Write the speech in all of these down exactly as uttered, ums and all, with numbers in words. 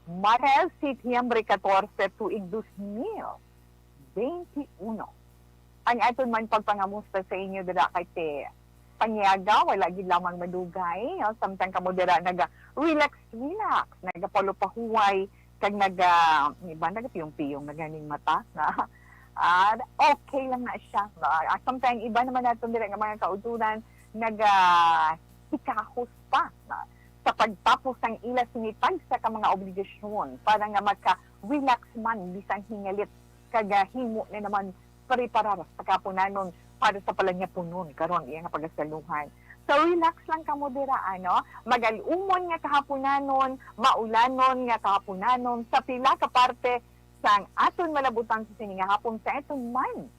Martes, Setyembre katorse, tuig dos mil benti uno. Ang aton man pagpangamusta sa inyo dira kay ti panyaga, wala gid lamang madugay, no? Samtang kamo dira naga-relax, relax, nagapalupahuway, kag naga, iba nagapiyong-piyong na ganing mata, na, ah, okay lang na siya, no? Ah, samtang iba naman naton dira nga mga kauturan, naga, hikahos pa, no? Sa pagtapos sang ila sini tagsa ka mga obligasyon para nga maka-relax man bisan hingalit kag, ah, himo na naman preparar sa kahaponanon para sa palanyapunon karon iya nga pagasaluhan. So, relax lang kamo dira, ano? Magal-umon nga kahaponanon, maulanon nga kahaponanon, sa pila ka parte sang aton malabutan sa sini nga hapon, sa aton man,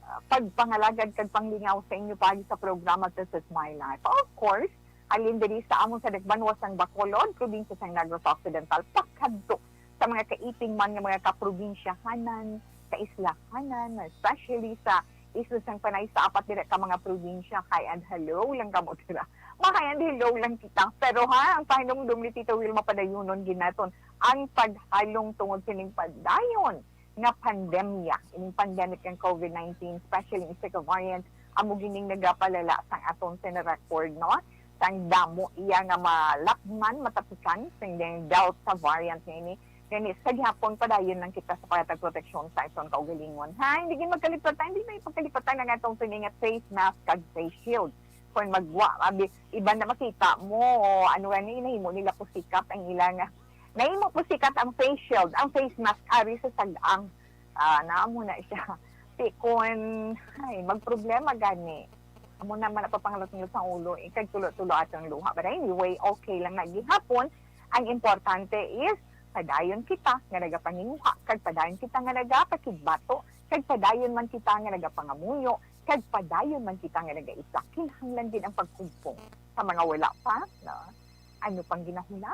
ah, pagpangalagad kag panglingaw sa inyo paagi sa programa This Is My Life. Of course, halin diri sa amon sa Dakbanwa sang Bacolod, probinsya sang Negros Occidental, pakadto sa mga kaiping man nga mga kaprobinsyahanan, kaislahanan, especially sa isla sang Panay sa apat dira ka mga probinsya. Hi and hello lang kamo dira. Ma-hi and hello lang kita. Pero ha, ang pahinumdom ni Tita Wilma, padayunon gid naton ang paghalong tungod sining padayon nga pandemya, ining pandemic ng covid nineteen, especially ang Zika variant, amo gining nagapalala sang aton sini record, no? Sang damo iya nga malapman, matapikan sang ding Delta variant nga ini. Gani, sa gihapon, padayon lang kita sa paghatag proteksyon sa aton kaugalingon. Ha, hindi gid magkalipatan, hindi may pagkalipatan ang atong sini nga face mask kag face shield. Kung magwa, abi, iban na makita mo, o ano gani, nahimo nila pusikat ang ila nga, nahimo pusikat ang face shield, ang face mask, ari sa sag-ang. Ah, naa mo na siya. Di kun, ay, magproblema gani. Amo naman ang papangalot-ngalot sa ulo, ikag tulo-tulo atong luha. But anyway, okay lang na gihapon. Ang importante is, padayon kita nga nagapangimuha, kag padayon kita nga nagapakigbato, kag padayon man kita nga nagapangamuyo, kag padayon man kita nga nagaisa. Kinahanglan din ang pagkugpong sa mga wala pa, no? Ano pang ginahula?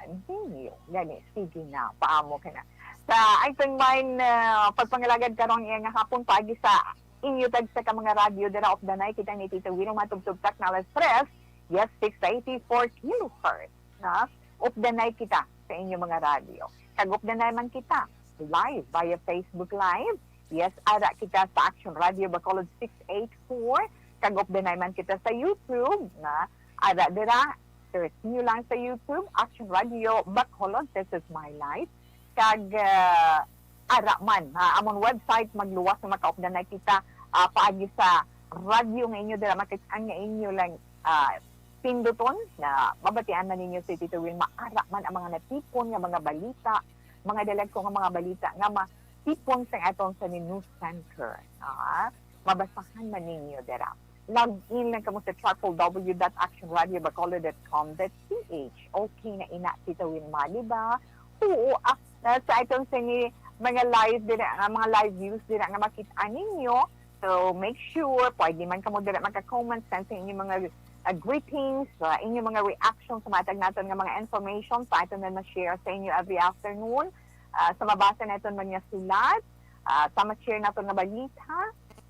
Ninyo. Gani, sige na, paamo ka na. Sa aton man, ah, pagpangalagad karong iya nga hapon, paagi sa inyo tagsa ka mga radyo, dira of the night, kita ni Tita Wino, matubtob sa Canal tres, yes, six eighty-four kilohertz, na of the night kita sa inyo mga radyo. Kag of the night man kita, live, via Facebook Live, yes, ara kita sa Action Radio Bacolod six eight four, kag of the night man kita sa YouTube, na ara dira, search nyo lang sa YouTube, Action Radio Bacolod, This Is My Life. Kag, ah, ara man, ha, amon website, magluwas na maka-of the night kita, ah, paagi sa radyo nga inyo dira makit-an nga inyo lang, ah, pinduton, na mabatian man ninyo si Tito Wilma. Ara man ang mga natipon nga mga balita, mga dalagko nga mga balita nga matipon sa aton sa News Center. Ah, mabasahan man ninyo dira. Log in lang kamo sa triple W dot action radio bacolod dot com dot P H. Okay na ina, Tita Wilma, di ba? Oo, ah, na sa itong sini mga live dira, nga mga live views dira nga makita ninyo. So, make sure, pwede man kamo dira maka-comment, send sa inyong mga, ah, greetings, sa inyong mga reactions sa matag naton nga mga information sa aton na ma-share sa inyo every afternoon. Ah, sa mabasa naton man nga sulat, ah, sa ma-share naton nga balita,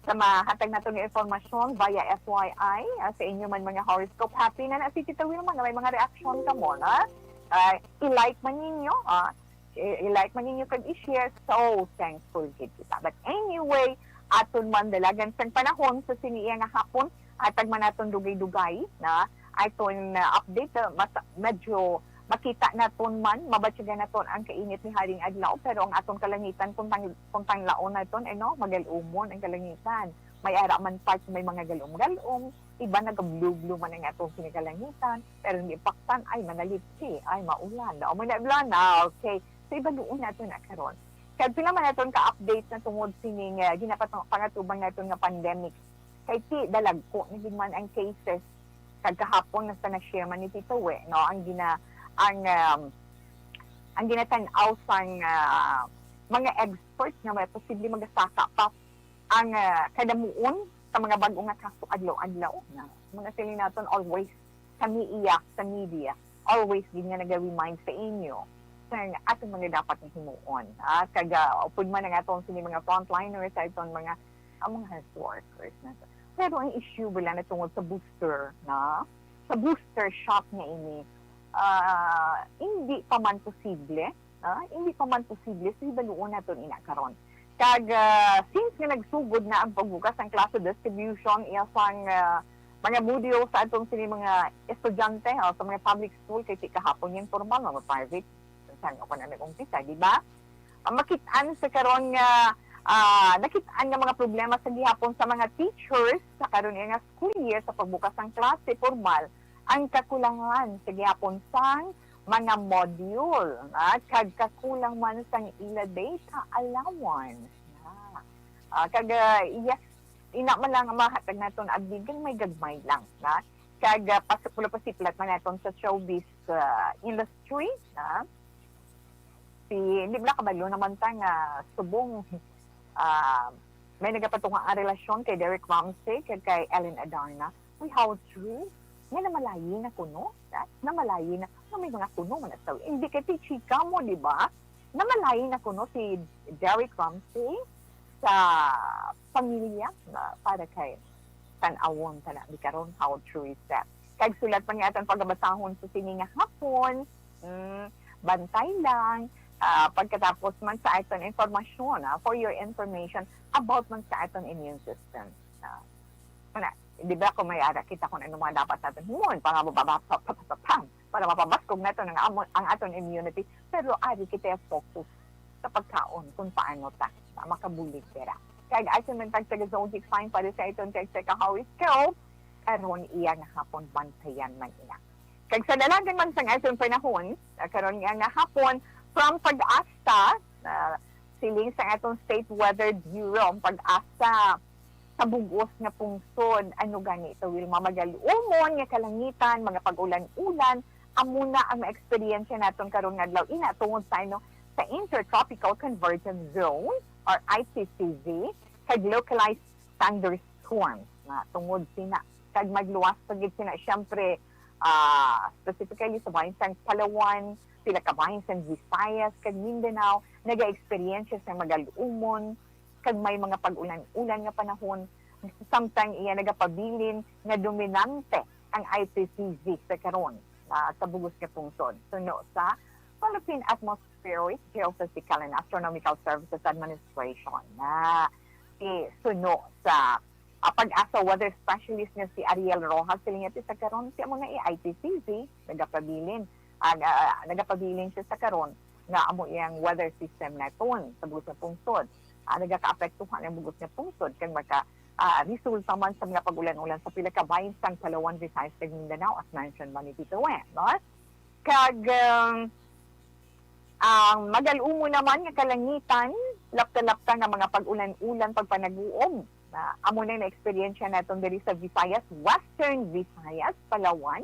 sa mahatag naton nga informasyon via F Y I, ah, sa inyo man mga horoscope. Happy na na si Tita Wilma nga may mga reaksyon kamo, na? Ah, i-like man ninyo, ah, i-, i-like man ninyo kag i-share. So thankful gid kita. But anyway, aton man dalagan sang panahon sa sini iya nga hapon, hatag man naton dugay-dugay na aton, ah, update, ah, mas, medyo makita naton man, mabatyagan naton ang kainit ni haring adlaw, pero ang aton kalangitan, kung tang-, kung tanglaon naton, eh, no, magal-umon ang kalangitan. May ara man part may mga galom-galom, iba nagablue-blue man ang atong sini kalangitan, pero hindi paktan, ay, manalipsi, ay, maulan, o manablan na, okay. So, ibaluon naton na karon. Kag pila man naton ka-update na tungod sining, ah, ginapatong-, pangatubang naton nga pandemic. Kay ti, dalagko na gid man ang cases. Kag kahapon, nasa na-share man ni Tito We, no? Ang gina-, ang, um, ang ginatan-aw sang, ah, mga expert nga may posible magasaka pa ang, ah, kadamuon sa mga bag-o nga kaso adlaw-adlaw. Na, mga siling naton, always kami iya sa media, always gid nga naga-remind sa inyo sa atong mga dapat nga himuon. Ah, kag, ah, upod man ang aton sini mga frontliners sa aton mga, ang mga health workers na. Pero ang issue wala na tungod sa booster, na? Sa booster shot nga ini, ah, hindi pa man posible, ah, hindi pa man posible, so hibaluon naton ina karon. Kag, ah, since nga nagsugod na ang pagbukas sang klase, distribution iya sang, ah, mga module sa atong sini mga estudyante, ha, sa mga public school, kay ti kahapon yan formal, mga private, saan ako na nag-umpisa, di ba? Ah, makit-an sa karon nga, ah, nakit-an nga mga problema sa gihapon sa mga teachers sa karon nga school year sa pagbukas sang klase formal, ang kakulangan sa gihapon sang mga module, ah, kag kakulang man sang ila data allowance. Ah, ah, kag, ah, yes, ina man lang mahatag naton abdi gagmay-gagmay lang, na kag, ah, pas-, pula pasiplat man naton sa showbiz, ah, industry, na si, hindi mo nakabalo naman ta nga subong, ah, may nagapatunga ang relasyon kay Derek Ramsey kag kay Ellen Adarna. Uy, how true? Nga namalayi na kuno? Ha? Namalayi na. Nga may mga kuno man sa, hindi kay ti chika mo, di ba? Namalayi na kuno si Derek Ramsey sa pamilya na para kay tan-awon ta na di karon, how true is that? Kag sulat pa nga atong pagabasahon sa sini nga hapon, mm, bantay lang, ah, pagkatapos man sa aton informasyon, ah, for your information, about man sa aton immune system. Ah, kana, di ba, kung may ara kita kung ano mga dapat natin himuon para mababa-, pa, pa, pa, pa, para mapabaskog nato ang, amo, ang aton immunity, pero ari kita focus sa pagkaon kung paano ta, ta makabulig dira. Kag asin man tag taga Zodiac sign para sa iton kag sa ka-horoscope, karon iya nga hapon bantayan man ina. Kag sa dalagan man sang aton panahon, ah, karon nga, nga hapon, from Pag-asa, ah, siling sa aton State Weather Bureau, ang Pag-asa sa bug-os nga pungsod. Ano gani ito, Wilma? Magal-umon nga kalangitan, mga pag-ulan-ulan, amo na ang maeksperiensya naton karon nga adlaw. Ina tungod sa ano, sa Intertropical Convergence Zone or I T C Z, kag localized thunderstorms na tungod sina. Kag magluwas pa gid sina, syempre, ah, specifically sa bahin sang Palawan, pila ka bahin sang Visayas kag Mindanao, nagaeksperyensya sa magal-umon kag may mga pag-ulan-ulan nga panahon, samtang iya nagapabilin nga dominante ang I T C Z sa karon, ah, sa bug-os nga pungsod. Suno sa Philippine Atmospheric, Geophysical and Astronomical Services Administration, na si suno sa, ah, Pag-asa weather specialist nga si Ariel Rojas, siling niya, "Ti sa karon, ti amo na i-, I T C Z, nagapabilin, ah, nga, ah, nagapabilin siya sa karon nga amo iyang weather system naton sa bug-os nga pungsod. Ah, nagakaapektuhan ang bug-os nga pungsod kag maka, ah, resulta man sa mga pag-ulan-ulan sa pila ka bahin sang Palawan, Visayas, kag Mindanao, as mentioned man ni Tito, eh, no?" Kag, um, ang magal-umon naman nga kalangitan, lapta-lapta nga mga pag-ulan-ulan, pagpanaguob, na amo na na-eksperyensya naton diri sa Visayas, Western Visayas, Palawan,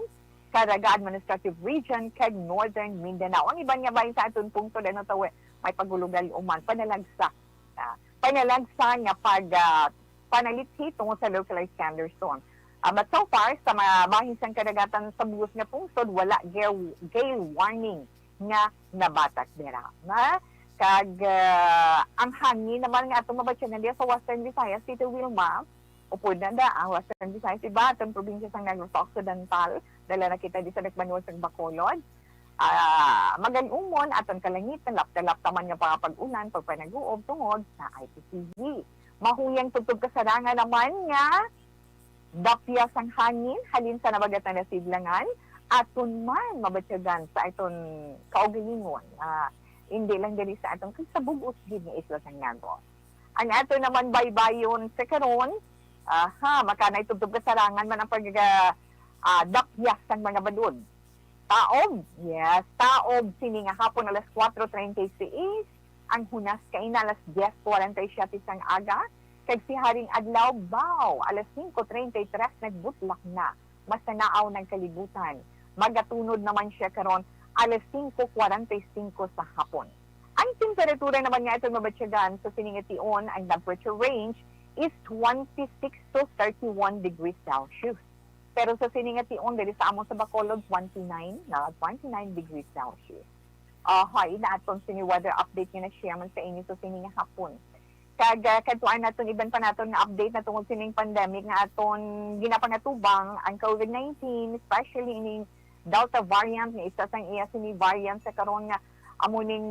Caraga Administrative Region, kag Northern Mindanao. Ang iban nga bahin sa aton pungsod, ano to, eh, may pagulugal uman, panalagsa. Ah, panalagsa nga pag, ah, panalithi tungod sa localized thunderstorm. Ah, but so far, sa mga bahin sang kadagatan sa bug-os nga pungsod, wala gale, gale warning nga nabatak dira. Na, kag, ah, ang hangin naman nga atong mabatyagan diya sa Western Visayas, Tito Wilma, upod na da ang Western Visayas, iba atong probinsya sang Negros Occidental, dala na kita di sa Dakbanuan sang Bacolod. Ah, magal-umon, aton kalangitan, lapta-lapta man nga mga pag-ulan, pagpanaguob tungod sa I T C Z. Mahuyang tubtob kasarangan naman nga dapya sang hangin halin sa nabagatan na sidlangan, aton man mabatyagan sa aton kaugalingon, ah, hindi lang diri sa aton, kag sa bug-os gid nga isla sang Negros. Ang ato naman baybayon sa karon, aha, makanay tubtob kasarangan man ang pag, ah, ah, dapya sang mga balod. Taob, yes, taob sini nga hapon alas kuwatro treinta y seis, ang hunas kaina alas diez cuarenta y siete sang aga, kag si Haring Adlaw, baw, alas singko treinta y tres nagbutlak na, masanaaw ng kalibutan. Magatunod naman siya karon alas singko cuarenta y cinco sa hapon. Ang temperatura naman nga aton mabatyagan sa sini nga tion, ang temperature range is twenty-six to thirty-one degrees Celsius. Pero sa sini nga tion, diri sa amon sa Bacolod, twenty-nine na, twenty-nine degrees Celsius. Aha, ina aton sini weather update nga na-share man sa inyo sa sini nga hapon. Kag, ah, kadtuan naton iban pa naton nga update na tungod sining pandemic nga aton ginapangatubang, ang COVID nineteen, especially ining Delta variant nga isa sang iya sini variant sa karon nga amo ning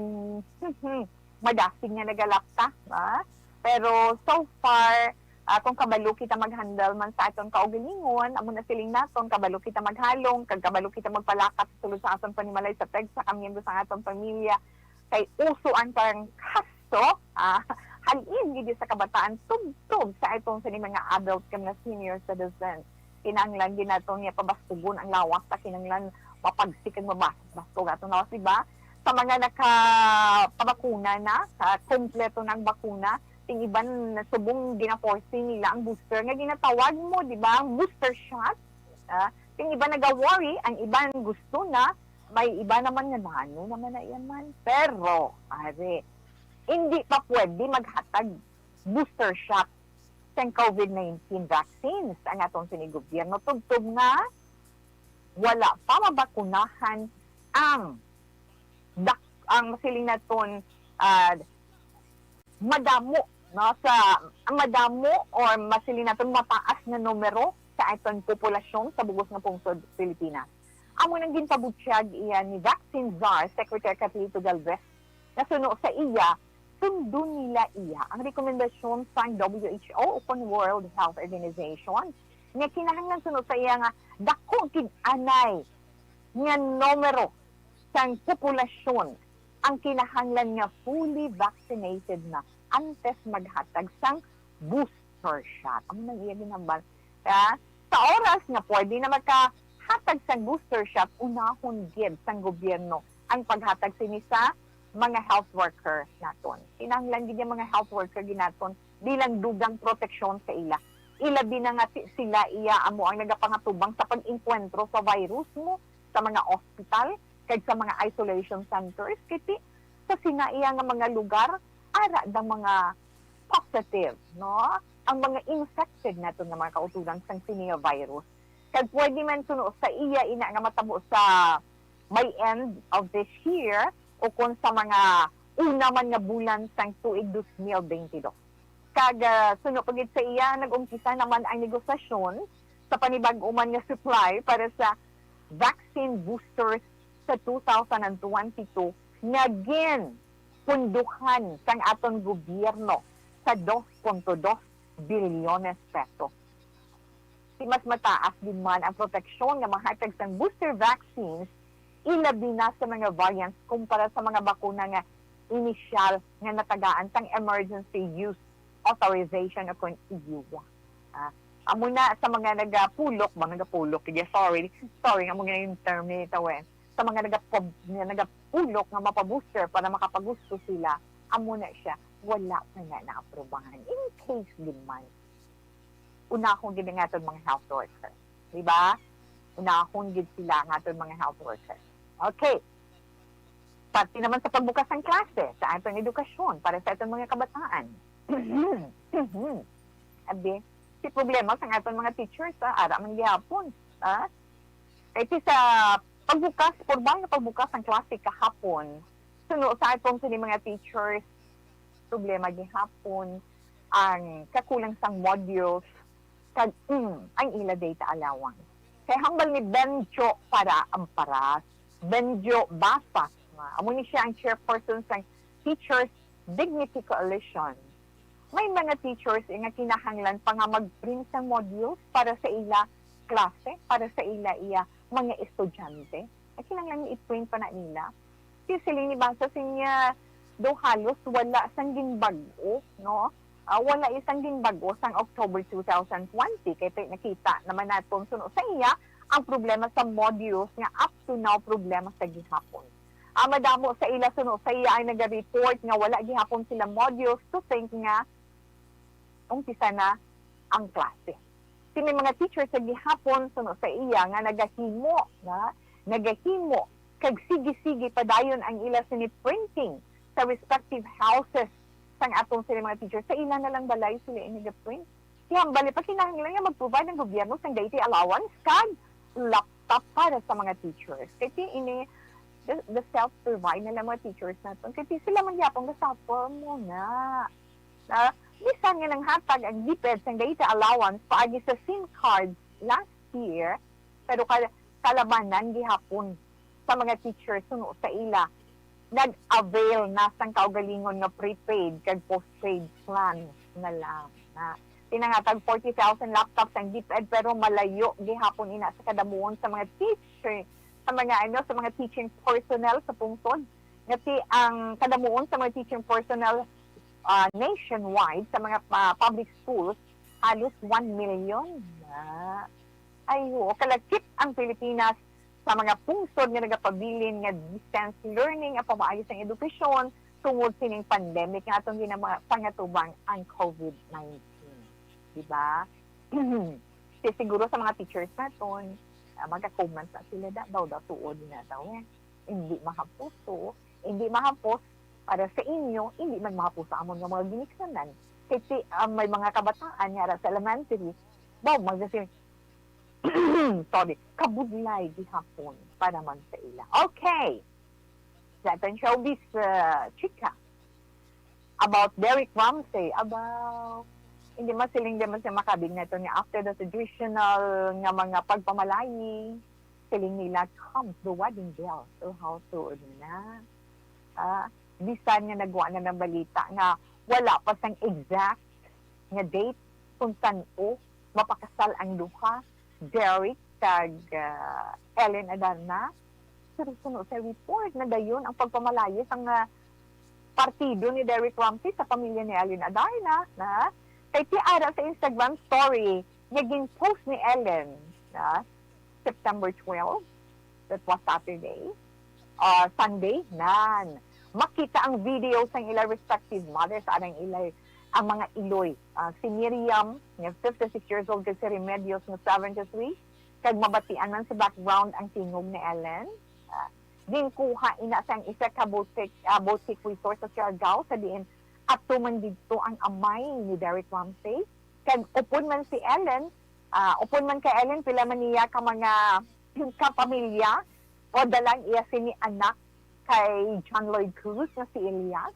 madasig nga nagalapta, ha? Pero so far, ah, kung kabalo kita mag-handle man sa aton kaugalingon, amo na siling naton, kabalo kita maghalong, kag kabalo kita magpalakat sa sulod sa aton panimalay sa pagsa ka miyembro sa aton pamilya, kay uso ang trangkaso, ah, halin gid sa kabataan tubtob sa aton sini mga adult kag mga senior citizen. Kinahanglan gid naton nga pabastugon ang lawas ta kinahanglan mapagsik kag mabas-, bastog aton lawas, di ba? Sa mga nakapabakuna na, sa kompleto na ang bakuna, ting iban subong gina-forcing nila ang booster nga ginatawag mo, di ba? Ang booster shot. Ah, ting iban naga-worry, ang iban gusto na, may iba naman nga nano naman na iya man. Pero, ari, hindi pa pwede maghatag booster shot sang COVID nineteen vaccines ang aton sini gobyerno, tubtob nga wala pa mabakunahan ang dak-, ang masiling naton, ah, madamo, no, sa, ang madamo or masiling naton mataas nga numero sa aton populasyon sa bug-os nga pungsod Pilipinas. Amo nang ginpabutyag iya ni Vaccine Czar Secretary Carlito Galvez, nga suno sa iya, sundon nila iya ang rekomendasyon sang W H O ukon World Health Organization nga kinahanglan suno sa iya nga dako gid anay nga numero sang populasyon ang kinahanglan nga fully vaccinated na antes maghatag sang booster shot. Amo nang iya ginhambal. Ah, sa oras nga pwede na makahatag sang booster shot, unahon gid sang gobyerno ang paghatag sini sa mga health worker naton. Kinahanglan gid ang mga health worker gid naton bilang dugang proteksyon sa ila. Ilabi na nga si-, sila iya amo ang nagapangatubang sa pag-engkwentro sa virus mo sa mga ospital kag sa mga isolation centers, kay ti-, sa sina iya nga mga lugar, ara dang mga positive, no? Ang mga infected naton nga mga kauturan sang sini nga virus. Kag pwede man suno sa iya ina nga matabo sa by end of this year o kung sa mga una man nga bulan sang tuig dos mil bentidós. Kag, ah, suno pa gid sa iya, nag-umpisa naman ang negosasyon sa panibag-o man nga supply para sa vaccine boosters sa two thousand and twenty-two nga ginpunduhan sang aton gobyerno sa dos punto dos bilyones pesos. Ti mas mataas gid man ang proteksyon nga mahatag sang booster vaccines, ilabi na sa mga variants kumpara sa mga bakuna nga inisyal nga natagaan sang emergency use authorization o kon E U A. Ah, amo na sa mga nagapulok, ba, nagapulok, yeah, sorry, sorry, amo nga yung term nito, eh. Sa mga nagapab-, nga nagapulok nga mapabooster para makapagusto sila, amo na siya, wala pa na naaprubahan. In case gid man, unahon gid ang aton mga health worker. Di ba? Unahon gid sila ang aton mga health worker. Okay. Parte naman sa pagbukas ng klase sa aton edukasyon para sa aton mga kabataan. Abi, si problema sa aton mga teachers, ah, ara man gihapon, ah. Kay ti sa pagbukas, formal nga pagbukas ng klase kahapon, suno sa aton sini mga teachers, problema gihapon ang kakulang sang modules kag, mm, ang ila data allowance. Kay hambal ni Benjo para Amparas, Benjo Basa, nga amo ni siya ang chairperson sang Teachers Dignity Coalition. May mga teachers nga kinahanglan pa nga mag-print sang modules para sa ila klase, para sa ila iya mga estudyante. Ay, kinahanglan i-print pa na nila. Kay siling ni Basa, sinya daw halos wala sang ginbag-o, no? Ah, wala isang ginbag-o sang October two thousand twenty, kay ti-, nakita naman naton suno sa iya ang problema sa modules nga up to now problema sa gihapon. Ah, madamo sa ila suno sa iya ang naga-report nga wala gihapon sila modules to think nga umpisa na ang klase. Kini mga teacher sa gihapon, suno sa iya, nga nagahimo, nga nagahimo, kag sige-sige padayon ang ila sini printing sa respective houses sang atong sini mga teacher. Sa ila na lang balay sila ini ga-print. Kaya ang bali pa kinahanglan nga mag-provide ang gobyerno sang data allowance kag laptop para sa mga teachers. Kay ti ini, the, the self-provide na lang mga teachers naton. Kay ti sila man gyapon ga-suffer mo na. Na, bisan nga nanghatag ang DepEd sang data allowance paagi sa SIM card last year, pero ka-, talabanan gihapon sa mga teachers suno sa ila nag-avail na sang kaugalingon nga prepaid kag postpaid plans na lang na pinangatag forty thousand laptops ang DepEd, pero malayo gihapon ina sa kadamuon sa mga teacher, sa mga, ano, sa mga teaching personnel sa pungsod. Nga ti ang kadamuon sa mga teaching personnel, ah, nationwide sa mga pa-, public schools, halos one million na. Ay, oo, kalakip ang Pilipinas sa mga pungsod nga nagapabilin nga distance learning ang pamaagi sang edukasyon tungod sining pandemic nga atong ginama-, pangatubang ang COVID nineteen. Di ba? Kay siguro sa mga teachers naton, ah, magka-comments na sila, "Da, daw, daw, tuod na daw, eh. Hindi mahapos to. Hindi mahapos para sa inyo, hindi man mahapos sa amon nga mga ginikanan." Kay ti-, ah, may mga kabataan nga ara sa elementary, daw, magkasi-, sorry, kabudlay gihapon para man sa ila. Okay. Sa aton showbiz, ah, chika, about Derek Ramsay, about, hindi man siling, di man siya makabig na ito niya. After the traditional nga mga pagpamalayi, siling nila, "Comes the wedding bell." So, how soon na? Ah, bisan nga nagwa na ng balita nga wala pa sang exact nga date kung san-o mapakasal ang duha, Derek kag, ah, Ellen Adarna. Pero suno sa report, nadayon ang pagpamalayi sang, ah, partido ni Derek Ramsay sa pamilya ni Ellen Adarna, na kay ti ara sa Instagram story nga gin-post ni Ellen, na September twelve, that was Saturday, ah, Sunday, nan. Makita ang video sang ila respective mothers, arang ila ang mga iloy. Ah, si Miriam, nga fifty-six years old, kag si Remedios, nga seventy-three, kag mabatian man sa background ang tingog ni Ellen. Ah, ginkuha ina sang isa ka boutique, ah, boutique resort sa Siargao, sa diin ato man didto ang amay ni Derek Ramsay. Kag upod man si Ellen, ah, upod man kay Ellen, pila man niya ka mga kapamilya o dalang iya sini anak kay John Lloyd Cruz nga si Elias.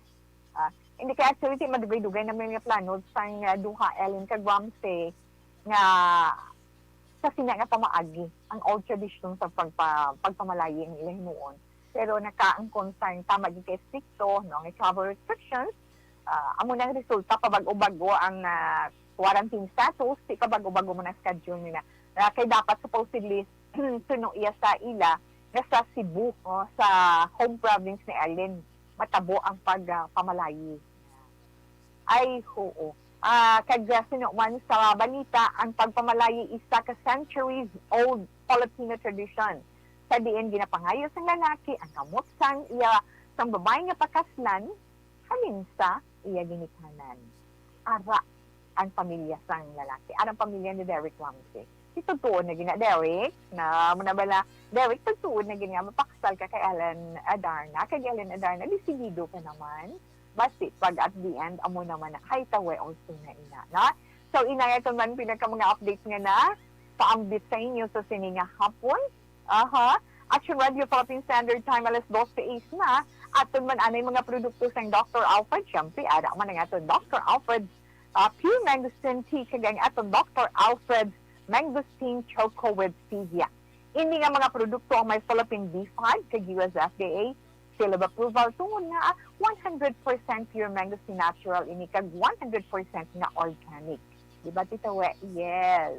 Ah, hindi kay actually, ti madugay-dugay na may mga plano sang, ah, duha, Ellen kag Ramsay, nga sa sina nga pamaagi ang old tradition sa pagpa-, pagpamalayi ang ilang himuon. Pero nakaangkon sang tama gid kay estrikto, no, nga travel restrictions, ah, amo nang resulta, pabag-o-bag-o ang, ah, quarantine status, ti pabag-o-bag-o man ang schedule nila. Ah, kay dapat supposedly suno iya sa ila nga sa Cebu, no, sa home province ni Ellen, matabo ang pag, ah, pamalayi. Ay, oo. Ah, kag, ah, suno man sa balita, ang pagpamalayi isa ka centuries-old Filipino tradition, sa diin ginapangayo sang lalaki ang kamot sang iya, sang babayi nga pakaslan halin sa iya ginikanan. Ara ang pamilya sang lalaki, ara ang pamilya ni Derek Ramsay. Si tugtuon na gina, Derek, na mo na bala, Derek, tugtuon na gid nga mapakasal ka kay Ellen Adarna, kay Ellen Adarna, desidido ka naman. Basi, pag at the end, amo naman na, hay, tawe, also na ina, no? So, inaya ko man pinaka mga updates nga na paambit sa inyo sa sini nga hapon. Aha. Action Radio Philippine Standard Time, alas dos seis na. Aton man anay mga produkto sang Doctor Alfred. Siyempre, ara man ang aton Doctor Alfred, ah, Pure Mangosteen Tea, kag ang aton Doctor Alfred Mangosteen Choco with Stevia. Ini nga mga produkto ang may Philippine DFAD kag U S F D A seal of approval tungod nga, ah, one hundred percent pure mangosteen natural ini kag one hundred percent nga organic. Di ba, Tita We? Yes.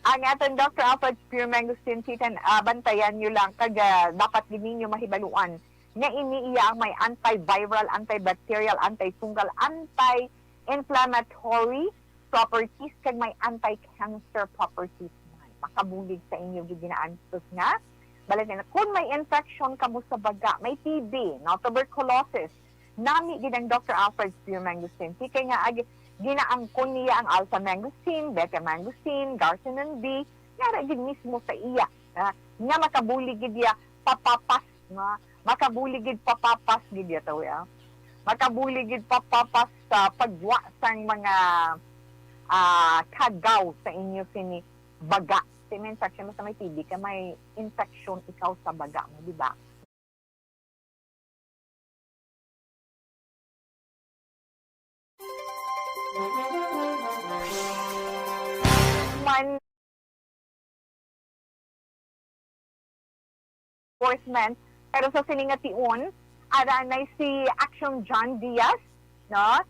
Ang aton Doctor Alfred Pure Mangosteen Tea, ah, bantayan nyo lang kag, ah, dapat gid ninyo mahibaluan nga ini iya ang may antiviral, antibacterial, antifungal, anti-inflammatory properties kag may anti-cancer properties man. Makabulig sa inyo gid ginaantos nga. Balik na, kung may infection kamo sa baga, may T B, no, tuberculosis, nami gid ang Doctor Alfred Spear Mangosteen Tea, kay nga ag-, ginaangkon niya ang alpha mangosteen, beta mangosteen, garcinon B, nga ara gid mismo sa iya, ah, nga makabulig gid iya papapas, nga makabulig gid papapas gid iya, tawi, ah. Makabulig gid papapas sa pagwa sang mga, ah, kagaw sa inyo sini baga. Sa may infection mo sa may T B ka, may infection ikaw sa baga mo, di ba? Man enforcement. Pero sa sini nga tion, ara na si Action John Diaz, no?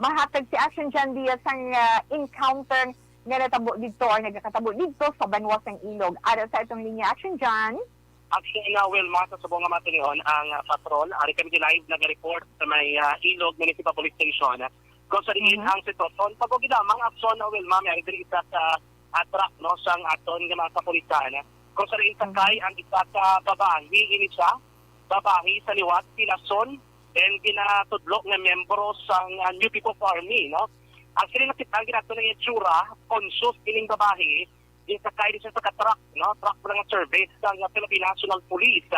Mahatag si Action John Diaz ang, ah, encounter nga natabo dito or nagakatabo dito sa banwa sang Ilog. Ara sa atong linya, Action John. Action na, Wilma, sa subong nga matinion ang, ah, patrol. Ari kami live nag-report sa may, ah, Ilog Municipal Police Station. Kung sa diin Mhm. ang sitwasyon, pag-ugi lamang, Action na, Wilma, may ari diri isa ka, ah, truck, no, sang aton nga mga kapulisan. Kung sa diin Mhm. sakay ang isa ka babayi, ini siya, babayi sa liwat, pinason, and ginatudlo nga miyembro sang, ah, New People's Army, no? Actually, nakita ang ginato ng itsura, conscious ining babayi, gisakay di siya sa ka-truck, no? Truck lang ang service sang Philippine National Police.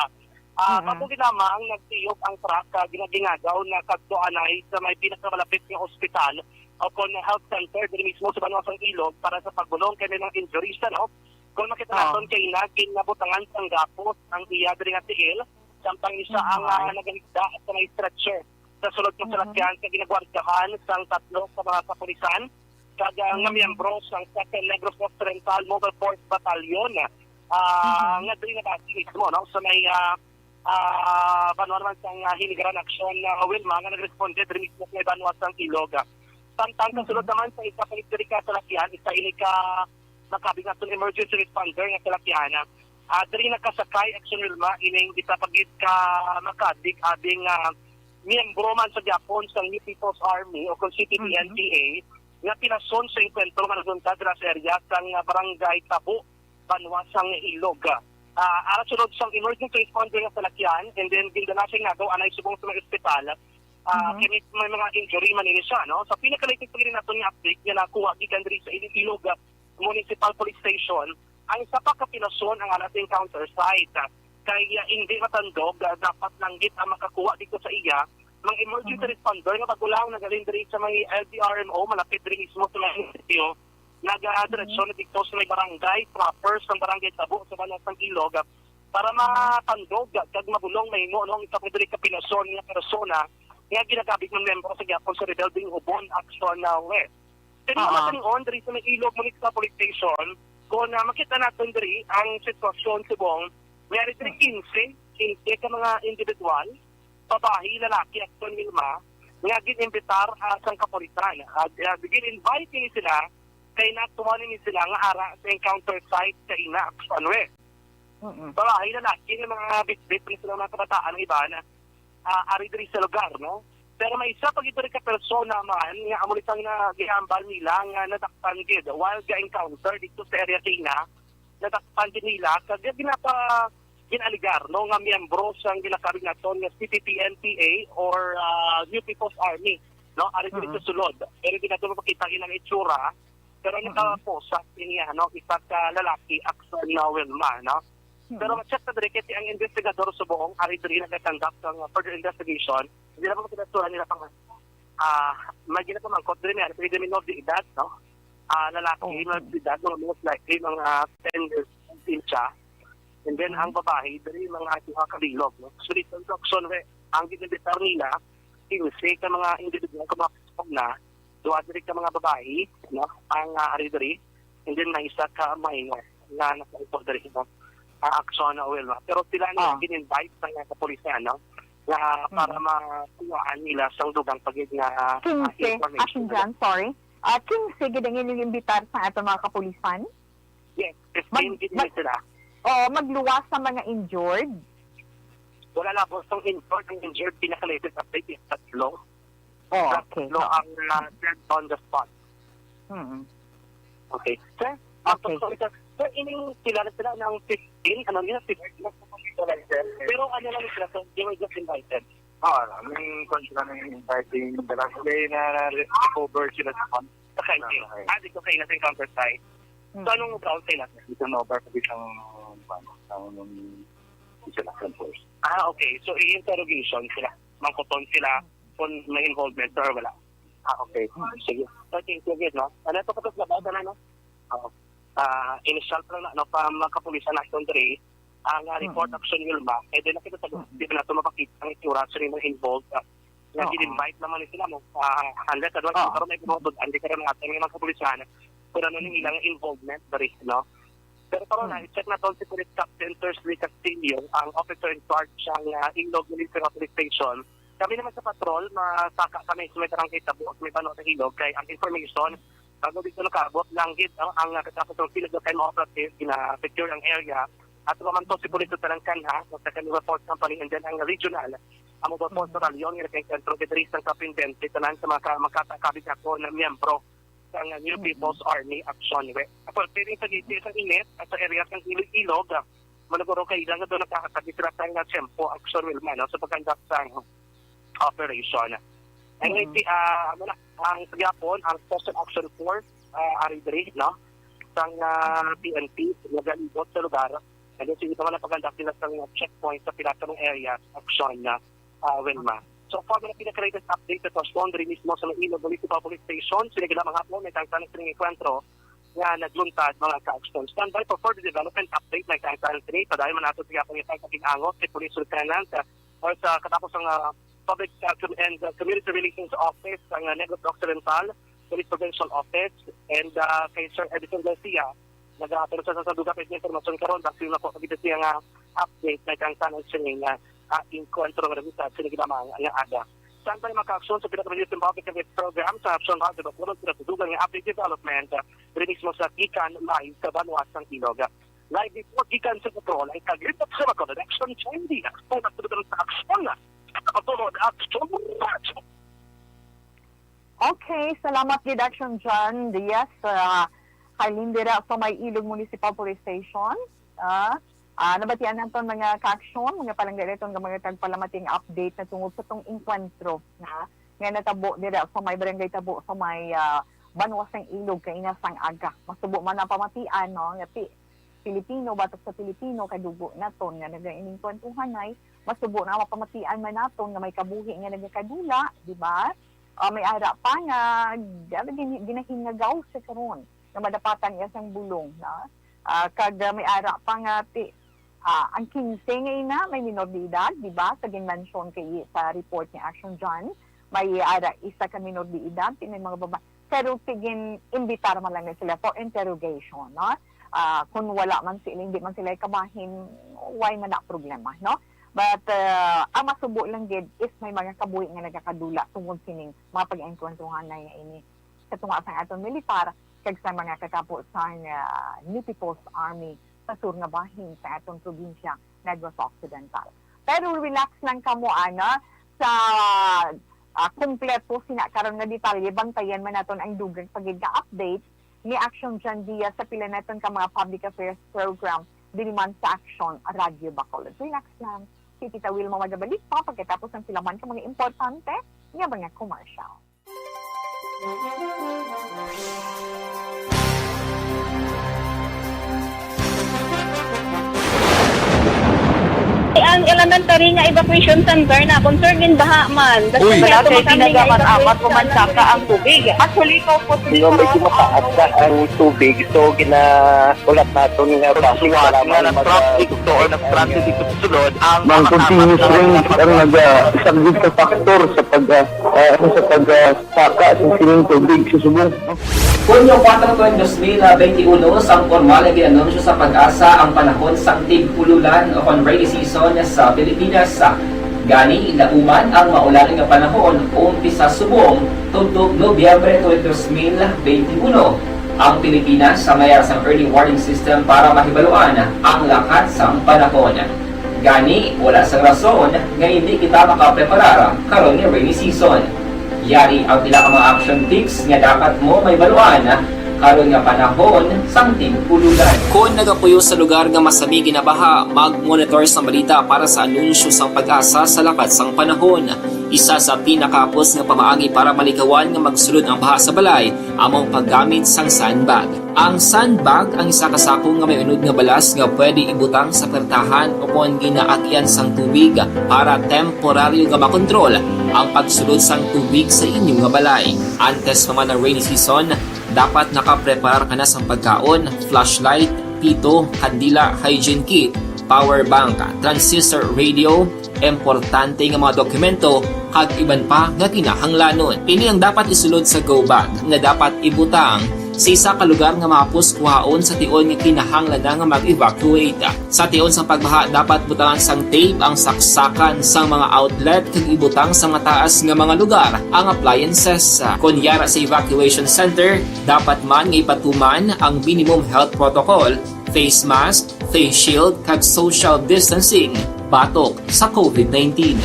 Ah, Mhm. Mabuti lamang nagtiyog ang truck, ah, ginagingagaw na kadto anay sa may pinakamalapit nga ospital o kon health center diri mismo sa banwa sang Ilog para sa pagbulong kay may mga injuries, ano? Kung makita Oo. naton kay na ginabutangan sang gapos ang iya diri nga tiil, samtang isa ang, ah, Mhm. nagahigda sa may stretcher. Sa sulod nga Mhm. salakyan sa ginagwardyahan sang tatlo ka mga kapulisan, kag, ah, nga Mhm. miyembro sang Second Negros Occidental Mobile Force Battalion, ah, Mhm. nga diri na base mismo, no? Sa may, ah, ah, banwa naman sang, ah, Hinigaran Action, ah, Wilma, nga nagresponde diri mismo sa may banwa sang Ilog. Samtang Mhm. kasulod naman sa isa pa diri ka salakyan, isa ini ka nakabig naton emergency responder nga salakyan. Ah, diri nakasakay, Action Wilma, ining isa pa gid ka makabig abing, ah, miyembro man sa gyapon sang New People's Army o kung C P P N P A, nga pinason sa engkwentro nga nagluntad dira sa area sang, ah, Barangay Tabo, banwa sang Ilog. Ah, ara sulod sang emergency responder nga salakyan, and then gindala siya nga daw anay subong sa mga ospital. Ah, Mhm. Kay may, may mga injury man ini siya, no? Sa pinaka-latest pa gid naton nga update nga nakuha gikan diri sa Iloilo Municipal Police Station, ang isa pa ka pinason ang ara sa encounter site. Kay, ah, hindi matandog, ah, dapat lang gid ang makakuha dito sa iya, mga emergency Mhm. responder nga magulang nagaling diri sa may L T R M O, malapit diri mismo sa may munisipyo, nagadiretso Mhm. na dito sa may barangay, proper sa barangay Tabo, sa Banwa sang Ilog, ah, para matandog kag mabulong mahimo, no, ang isa pa diri ka pinason nga persona nga ginakabig nga miyembro sa gyapon sa Rebelde Ubon Action, ah, West. Kani Oo. Matinion diri sa may Ilog Municipal Police Station, kung, ah, makita naton diri ang sitwasyon subong, may ari diri Hmm. quince, quince ka mga individual, babayi, lalaki, Action Wilma, nga gin-imbitar, ah, sang kapulisan. Ah, ah, gin-invite ni sila, kay natuman ni sila nga ara sa encounter site sa ina, Action West. Mm-mm. Babayi, lalaki, nga mga bitbit ni sila mga kabataan, ang iba na ah, ari diri sa lugar, no? Pero may isa pa gid diri ka persona man nga amo ni sang na gihambal nila nga nadakpan gid while ga-encounter dito sa area kay na nadakpan gid nila kag ginapa ginaligar, no, nga miyembro sang ginakabig naton nga C P P N P A or, ah, New People's Army, no? Ari diri sa Mm-mm. sulod. Pero di nato mapakita ang ilang itsura. Pero Mm-mm. nakaposa niya, no, isa ka lalaki, Action na Wilma, no? Mm-mm. Pero ma-check na diri kay ang investigador subong ari diri nagakandak sang further investigation. Hindi na pa pinasura nila pang, ah, may ginapamangkot diri, may ano, pwede minor de edad, no? Ah, lalaki, Oo. minor de edad, mga most likely, mga ten years old siya. And then, Mm-hmm. ang babae, diri, mga duha ka bilog, no? So, dito, sa aksyon, we, ang ginimbitar nila, quince ka mga individual, ka mga na, duha diri ka mga babae, no? Ang, ah, ari diri, and then may isa ka minor nga nakaupod diri, no? Ah, aksyon na oil, no? Pero sila ni Ah. gin-invite sa nga kapulisan, no? Nga para Mm. makuhaan nila sang dugang pa gid nga, ah, Quince, information Action nila. John, sorry. Ah, quince gid ang inyong imbitar sa ato mga kapulisan? Yes, Mag-, fifteen gid mag-, sila. Oo, magluwas sa mga injured? Wala na, boss. Ang injured, ang injured, pinaka-latest update is tatlo. Oh, okay. Tatlo ang, ah, dead on the spot. Mm. Okay. Sir, ah, Okay. sorry, sir. Sir, ining sila na sila ng fifteen, ano nila, fifteen. Pero ano lang sila, sir, they were just invited. Ah, may kwan sila ng inviting, dala sila na, na recover sila sa kwan. Sa kwan, Ah, okay. Ah, dito kayo na sa encounter site. So, Mm. anong ground sila, sir? Dito na over sa isang, kwan, isang, isa na sa force. Ah, okay. So, i-interrogation sila. Mangkuton sila kung may involvement or wala. Ah, okay. Sige. Okay, sige, no? Ano ito, kapag nabasa na, no? Oo. Ah, initial pa lang na, no, pa makapulisan na itong diri, ang, ah, report Mm. action, Wilma, eh, di na kita sa Mm. di na nato mapakita ang itsura sa mga involved, ah, nga Oo. gin-invite naman ni sila, no? Ah, unless, ano, Oo. karon may pinutod, hindi ka rin natin may mga kapulisan, kung ano ning Mm. ilang involvement, diri, no? Pero karon, hmm, na-check naton si Police Captain Tersley Castillo, ang officer in charge sang, ah, Ilog Municipal Police Station. Kami naman sa patrol, masaka kami sa may barangay Tabo, sa may Banwa sa Ilog, kay ang information, bago dito nakaabot, langgit ang, ang, ah, katapos ng field of time operative, gina-secure ang area. At naman to si Police Lieutenant Canha, sa second report company, and then ang regional, ang mobile force battalion, nga nag-encuentro kay diri sang kapindente, tanan sa mga ka-, makata-, kabig ako na miyembro sang New People's Army Action West. Ako, pwedeng sa dito sa init at sa area sang Iloilo, ah, manuguro kay ilang doon nakakatagit sila sa nga tempo action, Wilma, no, sa pagkandak sang operation. Ang Mm. iti, ah, ano na, ang sa gihapon, ang Special Action Force, ah, ari diri, no, sang, ah, P N P, nagalibot sa lugar. And then, sige pa man ang pagkandak nila sa mga checkpoint sa pila ka mga areas, action na, ah, Wilma. So far, mga pinaka-latest update sa sitwasyon diri mismo sa Iloilo Municipal Police Station. Sila gila mga hapon, may tangtang sa enkwentro nga nagluntad mga ka-action. Standby for further development update, may tangtang sini. Padayon man nato sa gihapon nga pagkakig-angot si Police Lieutenant, ah, or sa katapos ang, ah, Public, ah, Com-, and, ah, Community Relations Office, ang, ah, Negros Occidental Police Provincial Office, and, ah, kay Sir Edison Garcia, nagapatulong sa, sa dugang nga impormasyon karon, basi na po, pagkita siya nga update, may kang tanan siya nga, ah, enkwentro nga resulta sa ginamang nga aga. Standby mga ka-action sa pinatawag sa Public Service Program sa Action Hub, sa Bacolod, sa dugang nga update development, ah, diri mismo sa Gikan Live sa Banwa sang Ilog. Live report gikan sa patrol, ang kaglibot sa Bacolod, Action Candy, ang pagtulog sa aksyon, sa Bacolod, Action Radyo. Okay, salamat gid, Action John Diaz, ah, Carlin dira sa may Ilog Municipal Police Station. Ah, ah, nabatian naton mga ka-action, mga palangga naton nga mga tagpalamating update na tungod sa tong enkwentro nga, nga natabo dira sa may barangay Tabo sa may, ah, Banwa sang Ilog kaina sang aga. Masubo man ang pamatian, no, nga ti-, Pilipino, batok sa Pilipino, kadugo naton nga nagainengkwentuhanay, masubo na mapamatian man naton nga may kabuhi nga nagakadula, di ba? Ah, may ara pa nga, grabe, gin-, ginahingagaw sa karon nga madapatan iya sang bulong, no? Ah, kag, ah, may ara pa nga ti-, ah, ang kinse nga ina may minor de edad, di ba? Sa gin-mention kay sa report ni Action John, may ara isa ka minor de edad, ti may mga baba-, pero tigin-imbitar man lang na sila for interrogation, no? Ah, kung wala man sila, hindi man sila kabahin, why man na problema, no? But, ah, ang masubo lang gid is may mga kabuhi nga nagakadula tungod sining mga pag-enkwentruhanay nga ini sa tunga sang aton militar kag sa mga katapo sang, ah, New People's Army sa sur nga bahin sa aton probinsya, Negros Occidental. Pero relax lang kamo, ana, sa, ah, kompleto sina karon nga detalye, bantayan man naton ang dugang pa gid nga update ni Action John Diaz sa pila naton ka mga public affairs program diri man sa Action Radio Bacolod. Relax lang. Si Tita Wilma magabalik pa pagkatapos ang pila man ka mga importante nga mga commercial. Ang elementary nga evacuation center na concern gid baha man. Uy. Wala kay tinaga man, amat ko man saka ang tubig. Actually, ikaw po, di ba, medyo mataas na ang tubig. So, gina-, ulat naton nga basi nga wala man nag-, traffic to or nag-transit dito sa sulod, ang mga continuous rain ang nag-, ah, isang gid ka factor sa pag, ah, ah, ano, sa pag, ah, saka sa sining tubig sa subong. Hunyo kuwatro, dos mil benti uno, sang pormal nga gin-anunsyo sa PAGASA ang panahon sang tig-ululan o kon rainy season sa Pilipinas. Gani, nauban ang maulan nga panahon umpisa subong tubtob Nobyembre twenty, dos mil benti uno. Ang Pilipinas may ara sang early warning system para mahibaluan ang lakat sang panahon. Gani, wala sang rason nga hindi kita makapreparar karon nga rainy season. Yari ang pila ka mga action tips nga dapat mo mahibaluan karon nga panahon sang tig-ululan. Kon nagapuyo sa lugar nga masami ginabaha, mag-monitor sa balita para sa anunsyo sang PAGASA sa lakat sang panahon. Isa sa pinakahapos nga pamaagi para malikawan nga magsulod ang baha sa balay amo ang paggamit sang sandbag. Ang sandbag ang isa ka sako nga may unod nga balas nga pwede ibutang sa pertahan o kon ginaagyan sang tubig para temporaryo nga makontrol ang pagsulod sang tubig sa inyo nga balay. Antes pa man ang rainy season, dapat nakapreparar ka na sang pagkaon, flashlight, pito, kandila, hygiene kit, power bank, transistor radio, importante nga mga dokumento, kag iban pa nga kinahanglanon. Ini ang dapat isulod sa go bag nga dapat ibutang sa isa ka lugar nga mahapos kuhaon sa tion nga kinahanglan na nga mag-evacuate. Sa tion sang pagbaha, dapat butangan sang tape ang saksakan sang mga outlet kag ibutang sa mataas nga mga lugar ang appliances. Kon yara sa evacuation center, dapat man nga ipatuman ang minimum health protocol, face mask, face shield, kag social distancing batok sa covid nineteen.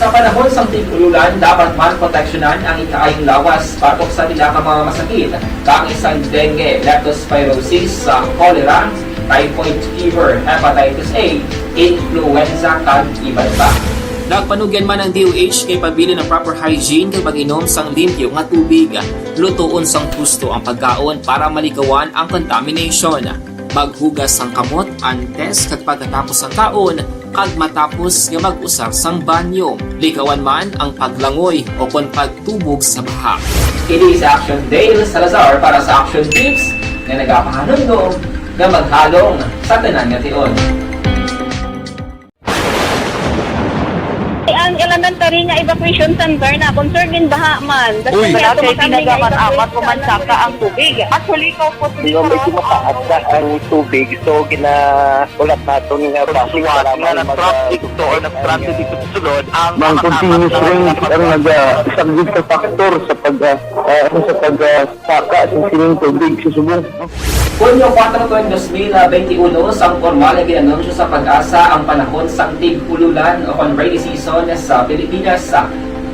Sa panahon sang tig-ululan, dapat man proteksyonan ang ikaayong lawas batok sa pila ka mga masakit, kaangay sang dengue, leptospirosis, sa cholera, typhoid fever, hepatitis A, influenza, kag iban pa. Nagpanugyan man ang D O H kay pabilin ang proper hygiene kag pag-inom sang limpyo nga tubig. Lutoon sang husto ang pagkaon para malikawan ang contamination. Maghugas sang kamot antes kag pagkatapos sang kaon kag matapos nga mag-usar sang banyo. Likawan man ang paglangoy o kon pagtubog sa baha. Ini si Action Dale Salazar para sa Action Tips nga nagapahanumdom nga maghalong sa tanan nga tion. Ang elementary nga evacuation center na concerned in baha man. Uy. Wala kay ginagamit-amat o mansaka ang tubig. Actually, ikaw po, medyo mataas na ang tubig, so ginahulat naton nga traffic para nga mag- nag-traffic to or nag-transit dito sa sulod ang mga continuous rain ang nag-, ah, isang big factor sa pag, ah, ah, ano, sa pag, ah, saka sa sining tubig sa subong. Hunyo kuwatro tuig dos mil benti uno, sang pormal nga gin-anunsyo sa PAGASA ang panahon sang tig-ululan o kon rainy season sa Pilipinas.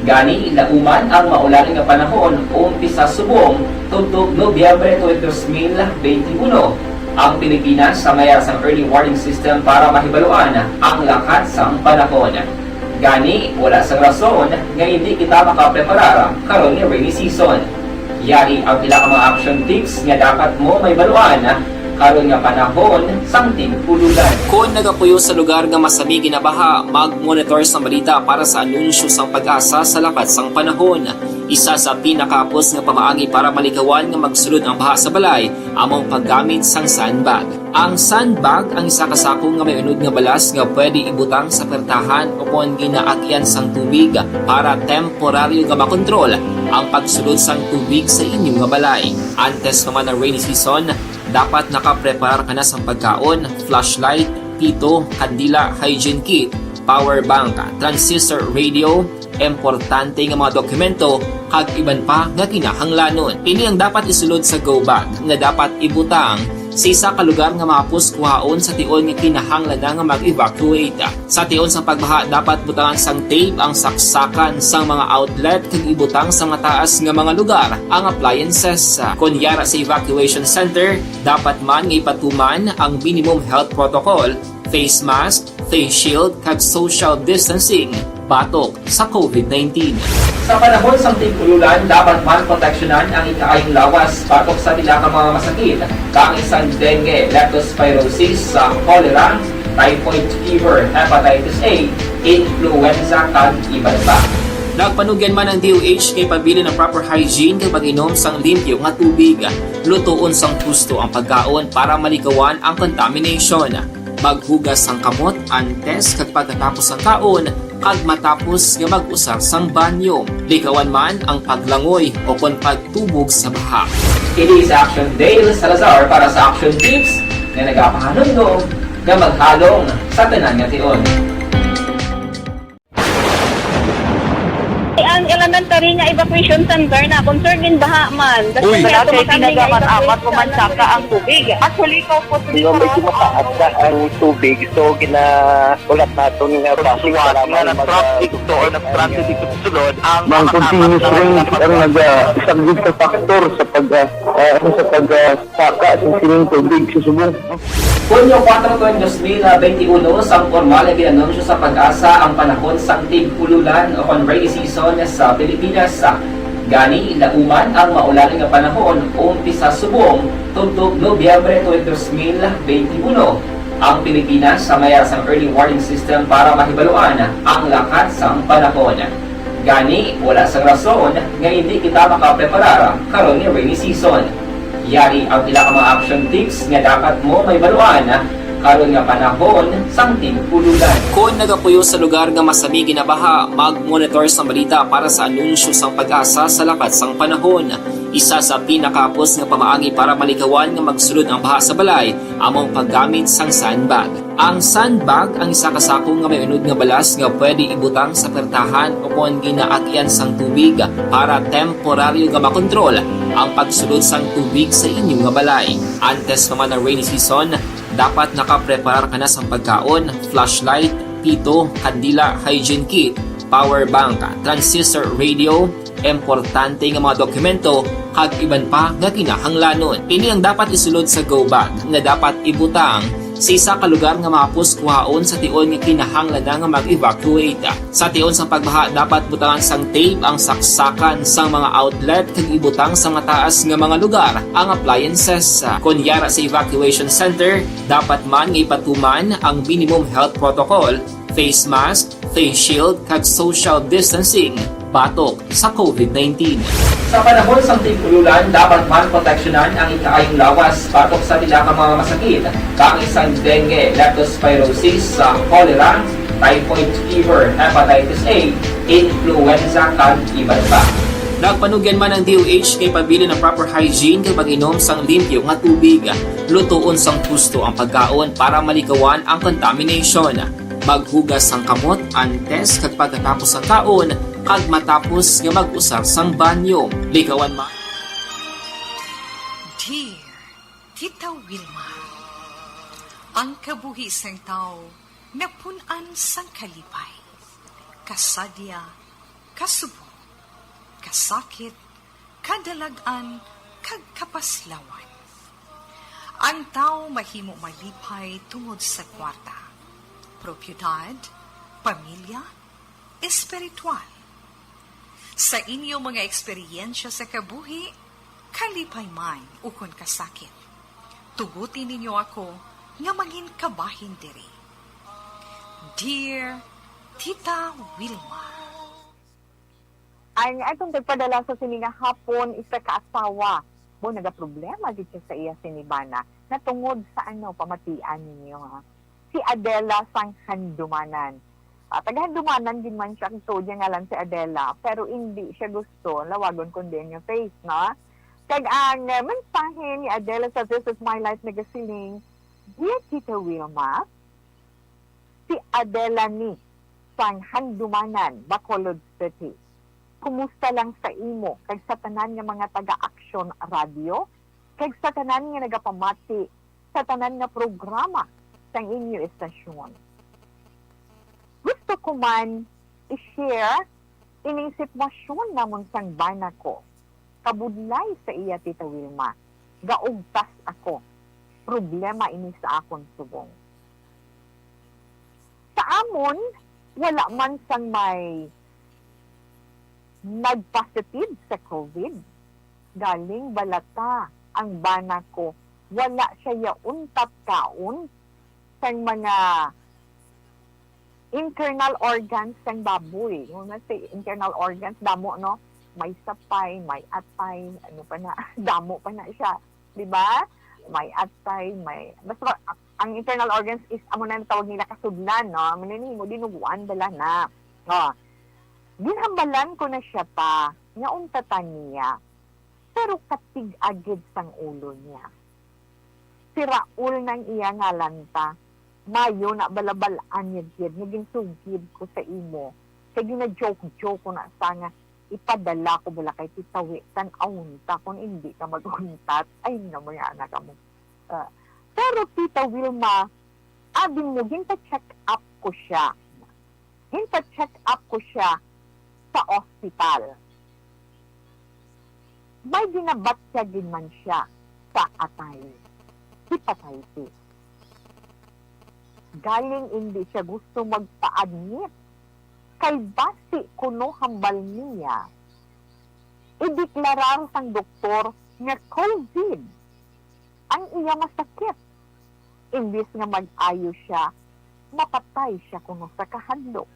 Gani, lauman ang maulan nga panahon umpisa subong tubtob Nobyembre tuig dos mil benti uno. Ang Pilipinas sa may ara sang early warning system para mahibaluan ang lakat sang panahon. Gani, wala sang rason nga hindi kita makapreparar karon nga rainy season. Yari ang pila ka mga action tips nga dapat mo mahibaluan karon nga panahon sang tig-ululan. Kon nagapuyo sa lugar nga masami ginabaha, mag-monitor sang balita para sa anunsyo sang PAGASA sa lakat sang panahon. Isa sa pinakahapos nga pamaagi para malikawan nga magsulod ang baha sa balay amo ang paggamit sang sandbag. Ang sandbag ang isa ka sako nga may unod nga balas nga pwede ibutang sa pertahan o kon ginaagyan sang tubig para temporaryo nga makontrol ang pagsulod sang tubig sa inyo nga balay. Antes pa man ang rainy season, dapat nakapreparar ka na sang pagkaon, flashlight, pito, kandila, hygiene kit, power bank, transistor radio, importante nga mga dokumento, kag iban pa nga kinahanglanon. Ini ang dapat isulod sa go bag nga dapat ibutang sa isa ka lugar nga mahapos kuhaon sa tion nga kinahanglan na nga mag-evacuate. Sa tion sang pagbaha, dapat butangan sang tape ang saksakan sang mga outlet kag ibutang sa mataas nga mga lugar ang appliances. Kon yara sa evacuation center, dapat man nga ipatuman ang minimum health protocol, face mask, face shield, kag social distancing batok sa covid nineteen. Sa panahon sang tig-ululan, dapat man proteksyonan ang ikaayong lawas batok sa pila ka mga masakit, kaangay sang dengue, leptospirosis, sa cholera, typhoid fever, hepatitis A, influenza, kag iban pa. Nagpanugyan man ang D O H kay pabilin ang proper hygiene kag pag-inom sang limpyo nga tubig. Lutoon sang husto ang pagkaon para malikawan ang contamination. Maghugas sang kamot antes kag pagkatapos sang kaon, kag matapos nga mag-usar sang banyo. Likawan man ang paglangoy o kon pagtubog sa baha. Ini si Action Dale Salazar para sa Action Tips nga nagapahanumdom nga maghalong sa tanan nga tion. Ang elementary nga evacuation center na concerned in baha man. Uy. Wala kay ginagamit-amat o mansaka ang tubig. Actually, ikaw po, medyo mataas na ang tubig, so ginahulat naton nga traffic para nga mag- nag-traffic to or nag-transit dito sa sulod ang mga continuous rain ang nag-, ah, isang big factor sa pag, ah, ah, ano, sa pag, ah, saka sa sining tubig sa subong. Hunyo kuwatro tuig dos mil benti uno, sang pormal nga gin-anunsyo sa PAGASA ang panahon sang tig-ululan o kon rainy season sa Pilipinas. Gani, lauman ang maulan nga panahon umpisa subong tubtob Nobyembre tuig dos mil benti uno. Ang Pilipinas sa may ara sang early warning system para mahibaluan ang lakat sang panahon. Gani, wala sang rason nga hindi kita makapreparar karon nga rainy season. Yari ang pila ka mga action tips nga dapat mo mahibaluan karon nga panahon sang tig-ululan. Kon nagapuyo sa lugar nga masami ginabaha, mag-monitor sang balita para sa anunsyo sang PAGASA sa lakat sang panahon. Isa sa pinakahapos nga pamaagi para malikawan nga magsulod ang baha sa balay amo ang paggamit sang sandbag. Ang sandbag ang isa ka sako nga may unod nga balas nga pwede ibutang sa pertahan o kon ginaagian sang tubig para temporaryo nga makontrol ang pagsulod sang tubig sa inyo nga balay. Antes pa man ang rainy season, dapat nakapreparar ka na sang pagkaon, flashlight, pito, kandila, hygiene kit, power bank, transistor radio, importante nga mga dokumento, kag iban pa nga kinahanglanon. Ini ang dapat isulod sa go bag nga dapat ibutang sa isa ka lugar nga mahapos kuhaon sa tion nga kinahanglan na nga mag-evacuate. Sa tion sang pagbaha, dapat butangan sang tape ang saksakan sang mga outlet kag ibutang sa mataas nga mga lugar ang appliances. Kon yara sa evacuation center, dapat man nga ipatuman ang minimum health protocol, face mask, face shield, kag social distancing batok sa covid nineteen. Sa panahon sang tig-ululan, dapat man proteksyonan ang ikaayong lawas batok sa pila ka mga masakit, kaangay sang dengue, leptospirosis, sa cholera, typhoid fever, hepatitis A, influenza, kag iban pa. Nagpanugyan man ang D O H kay pabilin ang proper hygiene kag pag-inom sang limpyo nga tubig. Lutoon sang husto ang pagkaon para malikawan ang contamination. Maghugas sang kamot antes kag pagkatapos sang kaon kag matapos nga mag-usar sang banyo. Likawan man. Dear Tita Wilma, ang kabuhi sang tawo napun-an sang kalipay, kasadya, kasubong, kasakit, kadalag-an, kag kapaslawan. Ang tawo mahimo malipay tungod sa kwarta, propiedad, pamilya, espiritual. Sa inyo mga eksperyensya sa kabuhi, kalipay man ukon kasakit, tuguti ninyo ako nga mangin kabahin diri. Dear Tita Wilma. Ang atong nagpadala sa sini nga hapon, isa ka asawa. Mo, nagaproblema gid siya sa iya sini bana. Natungod sa ano, pamatian ninyo, ha? Si Adela sang Handumanan. Ah, taga Handumanan gid man siya, ang tuod niya ngalan si Adela, pero hindi siya gusto lawagon kundi niya face, no? Kag ang, eh, mensahe ni Adela sa This Is My Life nagasiling, "Dear Tita Wilma, si Adela ni sang Handumanan, Bacolod City. Kumusta lang sa imo kag sa tanan nga mga taga-Aksyon Radio kag sa tanan nga nagapamati sa tanan nga programa sang inyo estasyon. Gusto ko man i-share ining sitwasyon namon sang bana ko. Kabudlay sa iya, Tita Wilma, gaugtas ako. Problema ini sa akon subong. Sa amon, wala man sang may nag-positive sa covid. Galing balata ang bana ko, wala siya yauntat kaon sang mga internal organs sang baboy. Una si internal organs, damo, no? May sapay, may atay, ano pa na, damo pa na siya, di ba? May atay, may, basta ang internal organs is amo na natawag nila kasudlan, no? Amo na ni mo dinuguan bala na. Oh. Ginhambalan ko na siya pa nga untatan niya, pero katig-a gid sang ulo niya. Si Raul nang iya ngalan ta. Mayo na balabal-an niya gid nga ginsugid ko sa imo. Kay gina-joke-joke ko na sa nga ipadala ko bala kay Tita Wi, tan-awon ta kung hindi ka mag-untat. Ay, na mga anak mo. Ah, pero Tita Wilma, abi mo, ginpa-check up ko siya. Ginpa-check up ko siya sa ospital. May ginabatya gid man siya sa atay, hepatitis. Galing indi siya gusto magpa-admit, kay basi kuno hambal niya, ideklarar sang doktor nga covid ang iya masakit. Imbis nga mag-ayo siya, mapatay siya kuno sa kahadlok.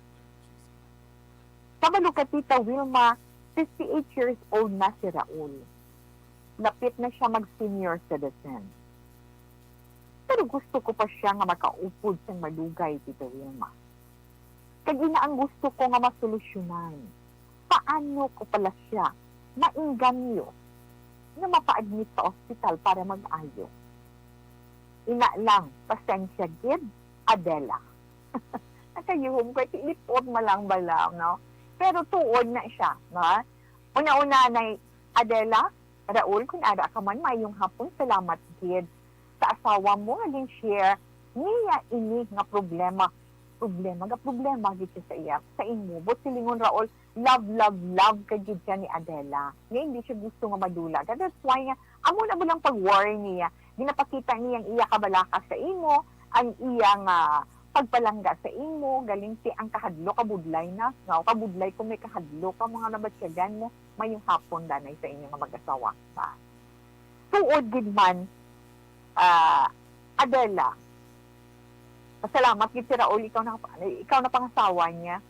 Kabalo ka, Tita Wilma, fifty-eight years old na si Raul. Lapit na siya mag-senior citizen. Pero gusto ko pa siya nga makaupod sang malugay, Tita Wilma. Kag ina ang gusto ko nga masolusyonan. Paano ko pala siya maengganyo? nga mapa-admit sa ospital para mag-ayo. Ina lang, pasensya gid, Adela. Nakayuhom ko, ti lipot man lang bala, no? Pero tuod na siya, no? Una-una na, Adela, Raul, kung ara ka man, maayong hapon, salamat gid sa asawa mo nga gin-share niya ini nga problema. Problema, ga problema gid siya sa iya, sa imo. But silingon, Raul, love, love, love ka gid siya ni Adela. Nga hindi siya gusto nga madula ka. That's why nga, amo na ba lang pag-worry niya? Ginapakita niya ang iya kabalaka sa imo, ang iya nga pagpalangga sa imo, galing ti ang kahadlok, kabudlay na. Nga, kabudlay kung may kahadlok ka, mga nabatyagan mo, mayong hapon, danay sa inyo nga mag-asawa. Ba? Tuod gid man, ah, Adela, pasalamat gid si Raul, ikaw na, ikaw na pangasawa niya.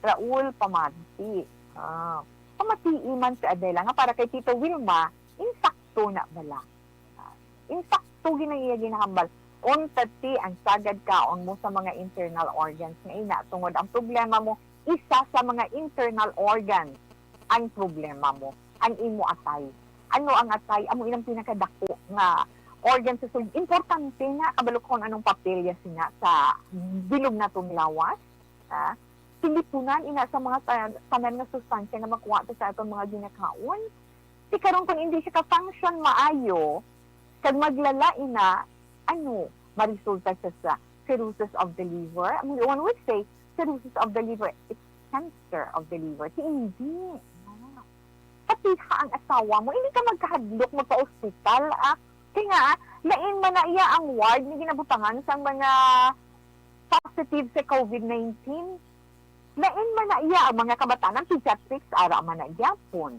Raul, pamati. Ah, pamatii man si Adela nga para kay Tito Wilma, insakto na bala. Ah, insakto gid ang iya ginahambal. Untat ti ang sagad kaon mo sa mga internal organs nga ina, tungod ang problema mo, isa sa mga internal organs ang problema mo, ang imo atay. Ano ang atay? Amo inang pinakadako nga organ sa sul-, importante nga kabalo ko kung anong papel ya sina sa bilog naton lawas, ha? Silipunan ina sa mga ta-, tanan nga sustansya nga makuha ta sa aton mga ginakaon. Ti karon, kung hindi siya ka-function maayo, kag maglala ina, ano, maresulta siya sa cirrhosis of the liver. Ang one would say, cirrhosis of the liver is cancer of the liver. Ti hindi. Ah. Patiha ang asawa mo, hindi ka magkahadlok magpa-ospital, ah. Kay nga, ah, lain man na iya ang ward nga ginabutangan sang mga positive sa COVID nineteen. Lain man na iya ang mga kabataan, ang pediatrics, ara man na gyapon.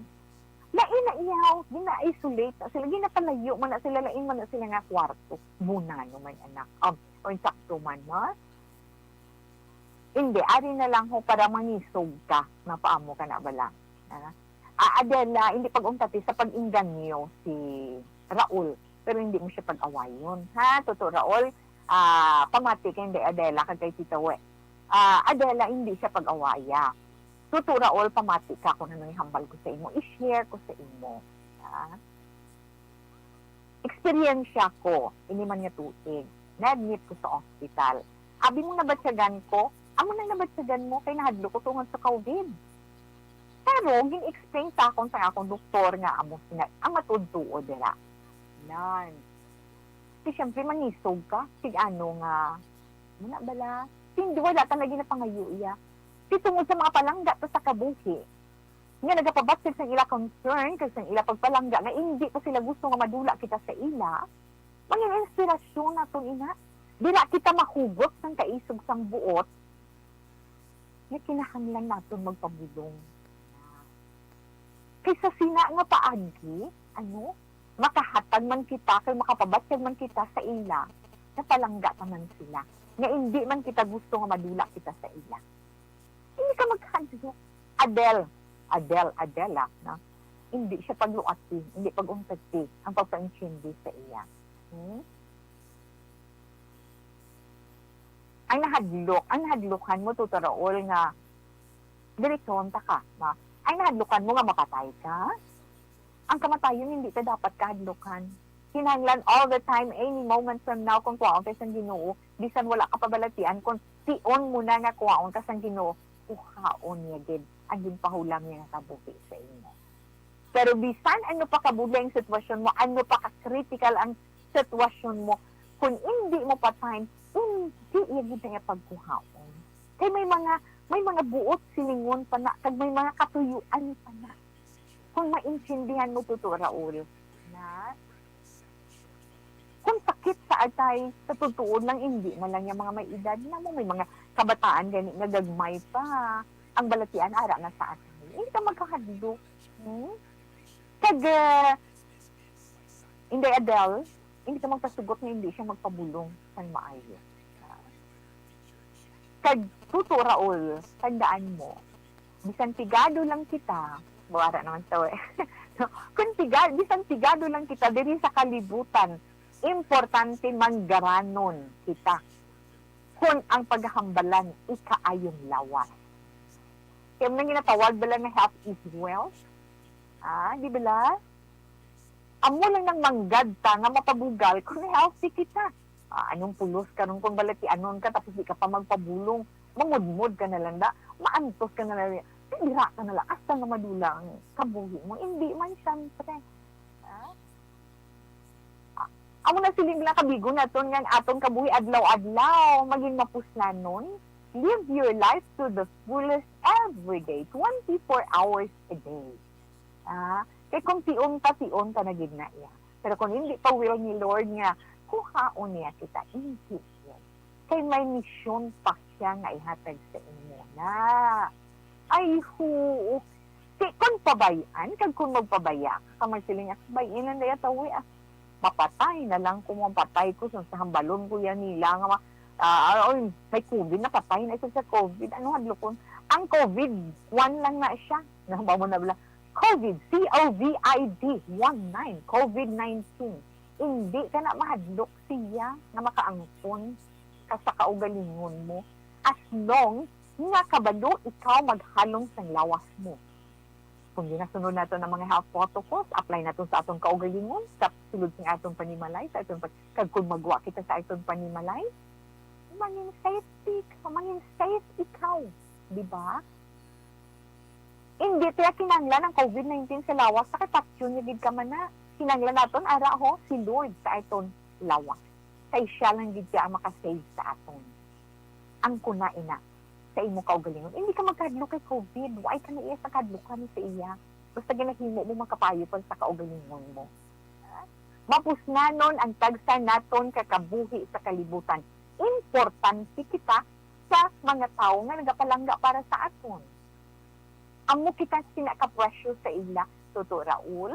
Lain na iya, oh, gina-isolate na sila, ginapalayo man na sila, lain man na sila nga kwarto. Muna naman, anak. Um, o insakto man, no? Hindi, ari na lang ho para mangisog ka, mapaamo ka na bala. Ah, ah, Adela, hindi pag-untati sa pag-inganyo si Raul, pero hindi mo siya pag-awayon. Ha, Toto Raul, ah, pamati kay hindi Adela, kag kay Tita We. Ah, Adela, hindi siya pag-awaya. Toto Raul, pamati ka kung ano yung hambal ko sa imo, i-share ko sa imo. Ha? Eksperyensya ko, ini man nga tuig, na-admit ko sa ospital. Abi mo nabatyagan ko, amo nang nabatyagan mo kay nahadlok ko tungod sa COVID. Pero gin-explain sa akon sa akong doktor nga amo sina-, ang matuod-tuod dira. Nan. Di siyempre manisog ka, sig ano nga, muna bala, hindi, wala ta lagi napangayo iya. Di tungod sa mga palangga ta sa kabuhi, nga nagapabatyag sang ila concern kag sang ila pagpalangga nga indi pa sila gusto nga madula kita sa ila, mangin inspirasyon naton ina. Dira kita mahugot sang kaisog sang buot nga kinahanglan naton magpabulong. Kay sa sina nga paagi, ano, makahatag man kita, kay makapabatyag man kita sa ila, napalangga ta man sila. Nga indi man kita gusto nga madula kita sa ila. Hindi ka magkahadlok. Adel, Adel, Adela, no? Hindi siya pagluati, hindi pag-untati ang pagpaintindi sa iya. Hmm? Ang nahadlok, ang nahadlokan mo, Tito Raul, nga diretsohon ta ka, no? Ang nahadlokan mo nga mapatay ka? Ang kamatayon hindi ka dapat kahadlokan. Kinahanglan all the time, any moment from now, kung kuhaon ka sang Ginoo, bisan wala ka pabalatian, kung tion mo na nga kuhaon ka sang Ginoo, kuhaon niya gid ang ginpahulam niya nga kabuhi sa imo. Pero bisan ano pa kabudlay ang sitwasyon mo, ano pa ka-critical ang sitwasyon mo, kung hindi mo pa time, hindi iya gid niya pagkuhaon. Kay may mga, may mga buot silingon pa na, kag may mga katuyuan pa na. Kung maintindihan mo, Tito Raul, na kung sakit sa atay, sa totoo lang, hindi na lang yung mga may edad na mo, may mga kabataan gani nga gagmay pa, ang balatian ara na sa atay. Hindi ka magkahadlok. Hmm? Kag, ah, hindi, Adele, hindi ka magpasugot nga hindi siya magpabulong sang maayo. Kag, Tito Raul, tandaan mo, bisan pigado lang kita, buwara naman to eh. Kung piga-, bisan pigado lang kita diri sa kalibutan, importante manggaranon kita. Kung ang paghambalan ikaayong lawas. Kaya mo nang ginatawag bala nga health is wealth? Ah, di bala? Amo lang nang manggad ta nga mapabugal kung healthy kita. Ah, anong pulos karon kung balatianon ka tapos di ka pa magpabulong? Mangudmod ka na lang da. Maantos ka na lang. Dira ka na lang hasta nga madula ang kabuhi mo. Hindi man, syempre. Ah? Ah, amo na siling lang kabigo naton nga ang aton kabuhi adlaw-adlaw maging mapuslanon. Live your life to the fullest every day, twenty-four hours a day. Ah, kay kung tion ka, tion ka na gid na iya. Pero kung hindi pa will ni Lord nga kuhaon niya kita, hindi yun. Kay may misyon pa siya nga ihatag sa imo na. Ay, hoo. Kay kung pabayan, kag kung magpabaya ka, kag magsiling, "Ah, bayin lang daya tawi, ah. Mapatay na lang ko, mapatay ko, sa, sa hambalon ko yan nila nga ma-, ah, oy, may covid, napatay na isa sa covid." Ano hadlokon? Ang covid, one lang na siya. Nahambal mo na bala? Covid, C O V I D, one nine, covid nineteen. Hindi ka na mahadlok siya nga makaangkon ka sa kaugalingon mo as long nga kabalo ikaw maghalong sang lawas mo. Kung ginasunod naton ang mga health protocols, apply naton sa aton kaugalingon, sa sulod sing aton panimalay, sa aton pag-, kag kung magwa kita sa aton panimalay, mangin safety ka, mangin safe ikaw, di ba? Hindi kaya kinahanglan ang covid nineteen sa lawas, sa kay patyon niya gid ka man na. Kinahanglan naton ara ho si Lord sa aton lawas. Kay siya lang gid siya ang makasave sa aton. Ang kuna ina sa imo kaugalingon, hindi ka magkahadlok kay covid. Why ka na iya sa kahadlukan sa iya? Basta ginahimo mo makapayo pa sa kaugalingon mo. Mapusnanon ang tagsa naton ka kabuhi sa kalibutan. Importante kita sa mga tawo nga nagapalangga para sa aton. Amo kita sina ka-pressure sa ila, Toto Raul,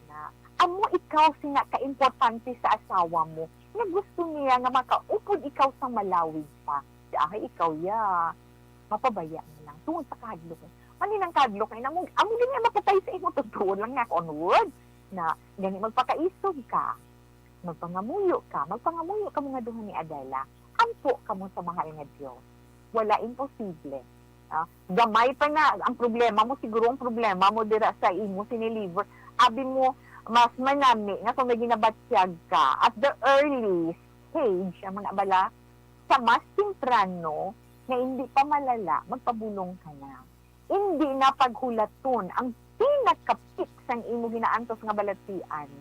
na amo ikaw sina ka-importante sa asawa mo, nga gusto niya nga makaupod ikaw sang malawig pa. Di, ay, ikaw ya, mapabaya na lang. Tungod sa kahadlok. Maninang kahadlok na amo, amo din nga mapatay sa imo, totoo lang, knock on wood, na gani magpakaisog ka. Magpangamuyo ka, magpangamuyo kamo nga duha ni Adela. Ampo kamo sa mahal nga Dios. Wala imposible. Ah, gamay pa na ang problema mo, siguro ang problema mo dira sa imo sini liver. Abi mo, mas manami nga kung may ginabatyag ka at the early stage, amo na bala, sa mas temprano nga hindi pa malala, magpabulong ka na. Indi na paghulaton ang pinakapit sang imo ginaantos nga balatian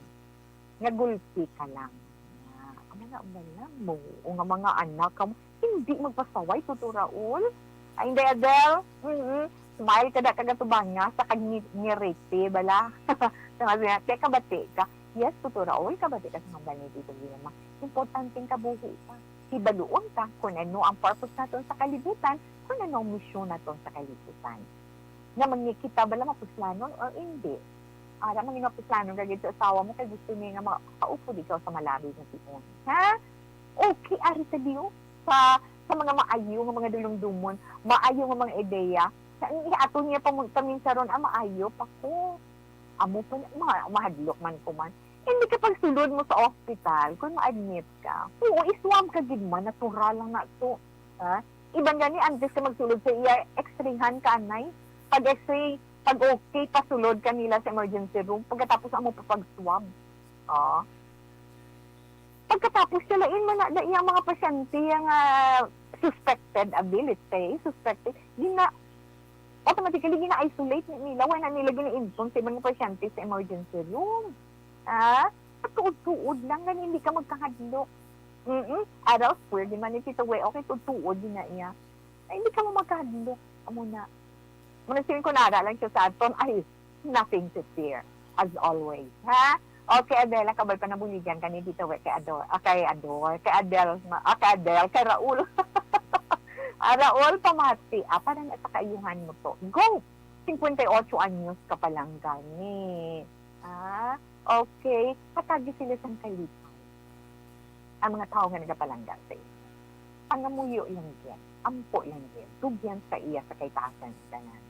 nga gulti ka lang. Nga, amo na ba lang mo? O nga mga anak ka mo, hindi magpasaway, Toto Raul. Ay, hindi, Adel. Mm-mm. Smile ka da, kagatubanga sa kag ngi-, ngiriti, bala. Sa mga siya, "Teka, bati ka." Yes, Toto Raul, kabati ka sa mga balatian, Tito Vilma. Importante ang kabuhi ka. Hibaluon ta kung ano ang purpose naton sa kalibutan, kung ano ang misyon naton sa kalibutan. Nga mangikita bala mapuslanon or hindi? Ara, mangin mapuslanon ka gid sa asawa mo kay gusto niya nga makaupod ikaw sa malawig nga tion. Ha? Okay, ari ta diyo sa, sa mga maayo nga mga dulumdumon, maayo nga mga ideya. Sa, ato niya pa mo-, paminsaron, ah, maayo pa ko. Amo pa na, ma-, mahadlok man ko man. Hindi ka pagsulod mo sa ospital, kung ma-admit ka. Oo, i-swab ka gid man, natural lang na to. Ha? Iban gani, antes ka magsulod sa iya, x-rayhan ka, anay. Pag x-ray, pag okay, pasulod ka nila sa emergency room. Pagkatapos, amo pa pag-swab. Oh. Pagkatapos, siya lain man na, na iyang mga pasyente nga suspected, abi, let's say, suspected, gina-, automatically gina-isolate ni nila, wala na nila ginainton sa ibang pasyente sa emergency room. Ah, tuod-tuod lang, gani hindi ka magkahadlok. Mm-mm. Adults, pwede man ni Tito Way, okay, tuod-tuod din na iya. Ay, hindi ka mo magkahadlok. Amo na. Muna siling ko nara lang siya sa aton, ay, nothing to fear, as always. Ha? Okay, Adela, kabay pa nabuligan ka ni Tito Way kay Ador. Ah, kay Ador. Kay Adel. Ma-, ah, kay Adel. Kay Raul. Ah, Raul, pamati. Ah, para na sa kaayuhan mo to. Go! Cincuenta y ocho anyos ka pa lang gani. Ah, okay. Hatagi sila sang kalipay. Ang mga tawo nga nagapalangga sa imo. Pangamuyo lang gid. Ampo lang gid. Dugyan sa iya sa kay taasan sa tanan.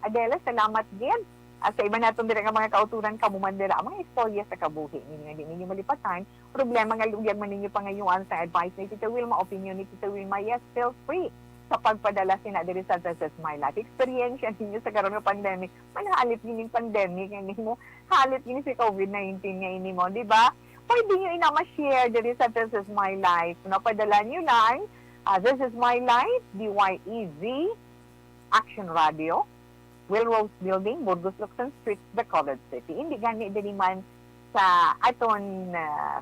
Adela, salamat gid. At sa iban naton dira nga mga kauturan, kamo man dira ang mga istorya sa kabuhi ninyo nga di ninyo malipatan. Problema nga lugyag man ninyo pangayuan sa advice ni Tita Wilma, opinion ni Tita Wilma, yes, feel free sa pagpadala sina diri sa This Is My Life. Eksperyensya ninyo sa karon nga pandemic, man halit gining pandemic nga nimo, halit gini si covid nineteen nga ini mo, di ba? Pwede nyo ina ma-share diri sa This Is My Life, no? Padala nyo lang, ah, This Is My Life, D Y E Z, Action Radio, Will Rose Building, Burgos Locsin Street, Bacolod City. Hindi gani diri man sa aton, ah,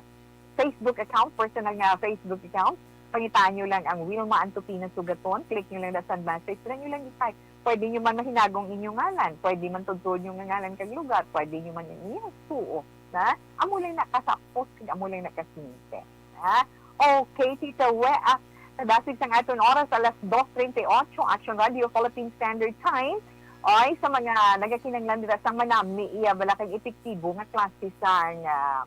Facebook account, personal nga Facebook account. Pangitaan nyo lang ang Wilma Antupina Sugaton. Click nyo lang na send message. Sila nyo lang i-type. Pwede nyo man mahinagong inyong ngalan. Pwede man tudtuon nyo nga ngalan kag lugar. Pwede nyo man ang inyong suo. Na? Amo lang nakasapos, kag amo lang nakasinte. Ha? Okay, Tita We, ah, nadasig sang aton oras, alas dos treinta y ocho, Action Radio Philippine Standard Time. Oy, sa mga nagakinahanglan dira sang manami, iya bala kag epektibo nga klase sang, ah,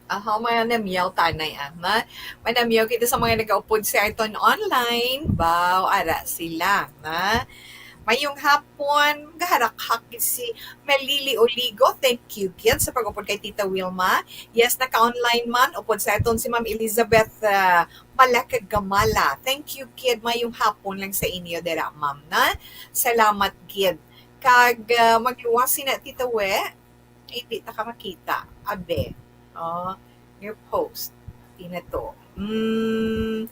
Aha, mga namiyaw tanay, ah, na? Manamiyaw kita sa mga nagaupod sa aton online. Baw, ara sila, na? Mayong hapon, gaharakhak gid si Melili Oligo. Thank you, gid, sa pag-upod kay Tita Wilma. Yes, naka-online man. Upod sa aton si Ma'am Elizabeth, ah, Malakagamala. Thank you, gid. Mayong hapon lang sa inyo, dira, ma'am, na? Salamat, gid. Kag, ah, magluwas sina, Tita We. Hindi ta ka makita. Abe. Oh, new post. Ina to. Mm,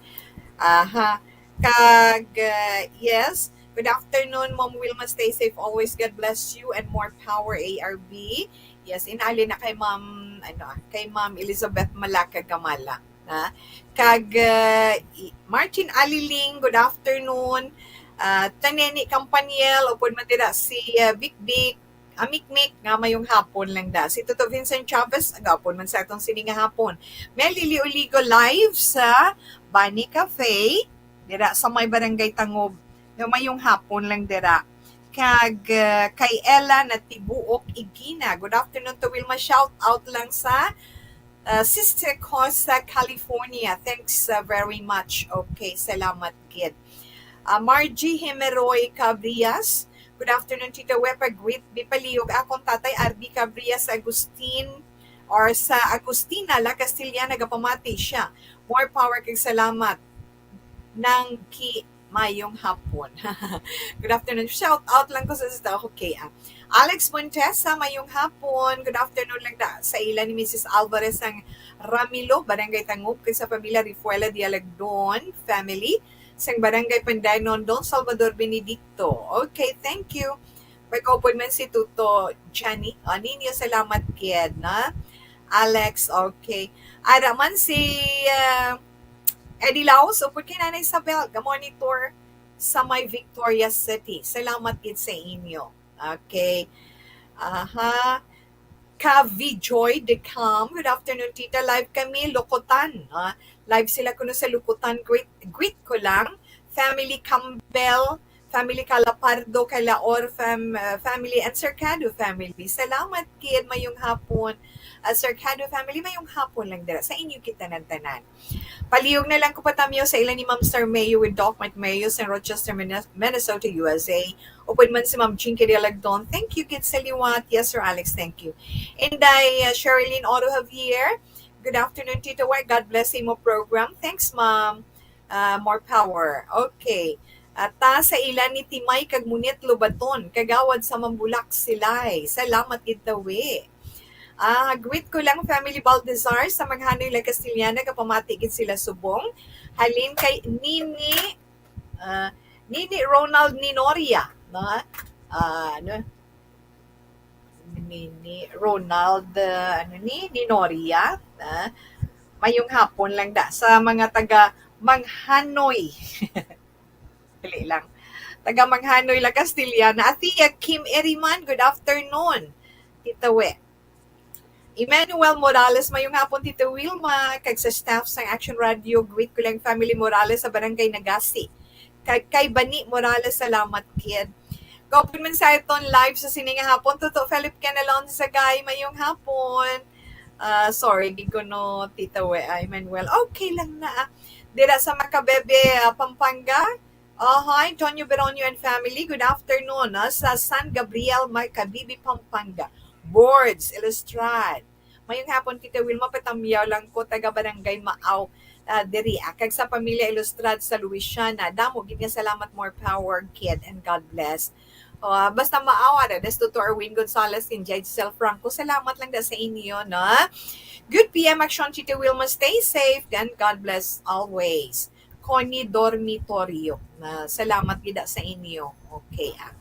aha. Kag, uh, yes. Good afternoon, Ma'am Wilma. Stay safe always. God bless you and more power, A R B. Yes, inali na kay Ma'am, ano, ah, kay Ma'am Elizabeth Malaka Gamala. Ha? Kag, uh, i- Martin Aliling, good afternoon. Uh, Taneni Campaniel, upod man dira si uh, Vic Vic. Amikmik nga mayong hapon lang da. Si Toto Vincent Chavez, agapon man sa atong sini nga hapon. Mel Lili Oligo live sa Bani Cafe, dira sa may Barangay Tangob. Nga mayong hapon lang dira. Kag, uh, kay Ella Natibuok Igina. Good afternoon to Wilma. Shout out lang sa uh, Sister ko sa California. Thanks, uh, very much. Okay, salamat, gid. Uh, Margie Hemeroy Cabrias. Good afternoon, Tita Wepa. Greet mi palihog akong tatay, R B Cabrias Agustin, or sa Agustina, La Castellana, nagapamati siya. More power kag salamat. Nang ki mayong hapon. Good afternoon. Shout out lang ko sa, sa okay, ah. Alex Montesa, mayong hapon. Good afternoon lang da, sa ila ni Missus Alvarez sang Ramilo, Barangay Tangob, kag sa pamilya Rifuela Dialagdon family, sang Barangay Pandanon, Don Salvador Benedicto. Okay, thank you. May kaupod man si Tuto Johnny. O, ninyo salamat, kid, na? Alex, okay. Ara man si, ah, Eddie Laos, upod kay Nanay Isabel, ga-monitor sa may Victoria City. Salamat gid sa inyo. Okay. Aha. Kavi Joy de Cam, good afternoon, Tita. Live kami, Lukutan. Ah, live sila kuno sa Lukutan. Greet, greet ko lang. Family Campbell, family Calapardo, Calaor fam-, uh, family, and Cercado family. Salamat, kid. Mayong hapon. Uh, Cercado family, mayong hapon lang dira. Sa inyo kita tanan-tanan. Palihog na lang ko patamyaw sa ila ni Ma'am Star Mayo with Doc Mike Mayo sa Rochester, Minne-, Minnesota, U S A. Upod man si Ma'am Jinky Dialagdon. Thank you, kid, sa liwat. Yes, Sir Alex, thank you. Inday, uh, Sherilyn Otto Javier. Good afternoon, Tito White. God bless sa imo program. Thanks, Ma'am. Ah, more power. Okay. At, ah, sa ila ni Timay kag Munit Lobaton, kagawad sa Mambulak Silay. Salamat gid tawi. Ah, greet ko lang family Baldezar sa Maghanoy La Castellana, kapamati gid sila subong. Halin kay Nini, ah, Nini Ronald Ninoria, no? Ah, ano? ni, ni Ronald, uh, ano ni, ni Noria. Ah, mayong hapon lang da sa mga taga Manghanoy. Dali lang. Taga Manghanoy, La Castellana. Athea Kim Eriman, good afternoon. Tita We. Emmanuel Morales, mayong hapon, Tita Wilma, kag sa staff sang Action Radio, greet ko lang family Morales sa Barangay Nagasi. Kag kay Bani Morales, salamat, kid. Kaupod man sa aton live sa sini nga hapon, Tuto Philip Ken Alonzo Sagay, mayong hapon. Ah, sorry, di ko no, Tita We, ah, Emmanuel. Okay lang na, ah. Dira sa Macabebe, ah, Pampanga. Ah, hi, Antonio Beronio and family. Good afternoon, ah, sa San Gabriel, Macabebe, Pampanga. Boards, Ilustrad. Mayong hapon, Tita Wilma, patamyaw lang ko, taga Barangay Maaw, ah, diri, ah, kag sa pamilya Ilustrad sa Luisiana. Damo gid nga salamat, more power, kid, and God bless. Oh, ah, basta Maaw, ara, das Tuto Erwin Gonzalez, and Jade Cel Franco. Salamat lang da sa inyo, no? Good P M Action, Tita Wilma. Stay safe, and God bless always. Connie Dormitorio. Na, salamat gid sa inyo. Okay, ah.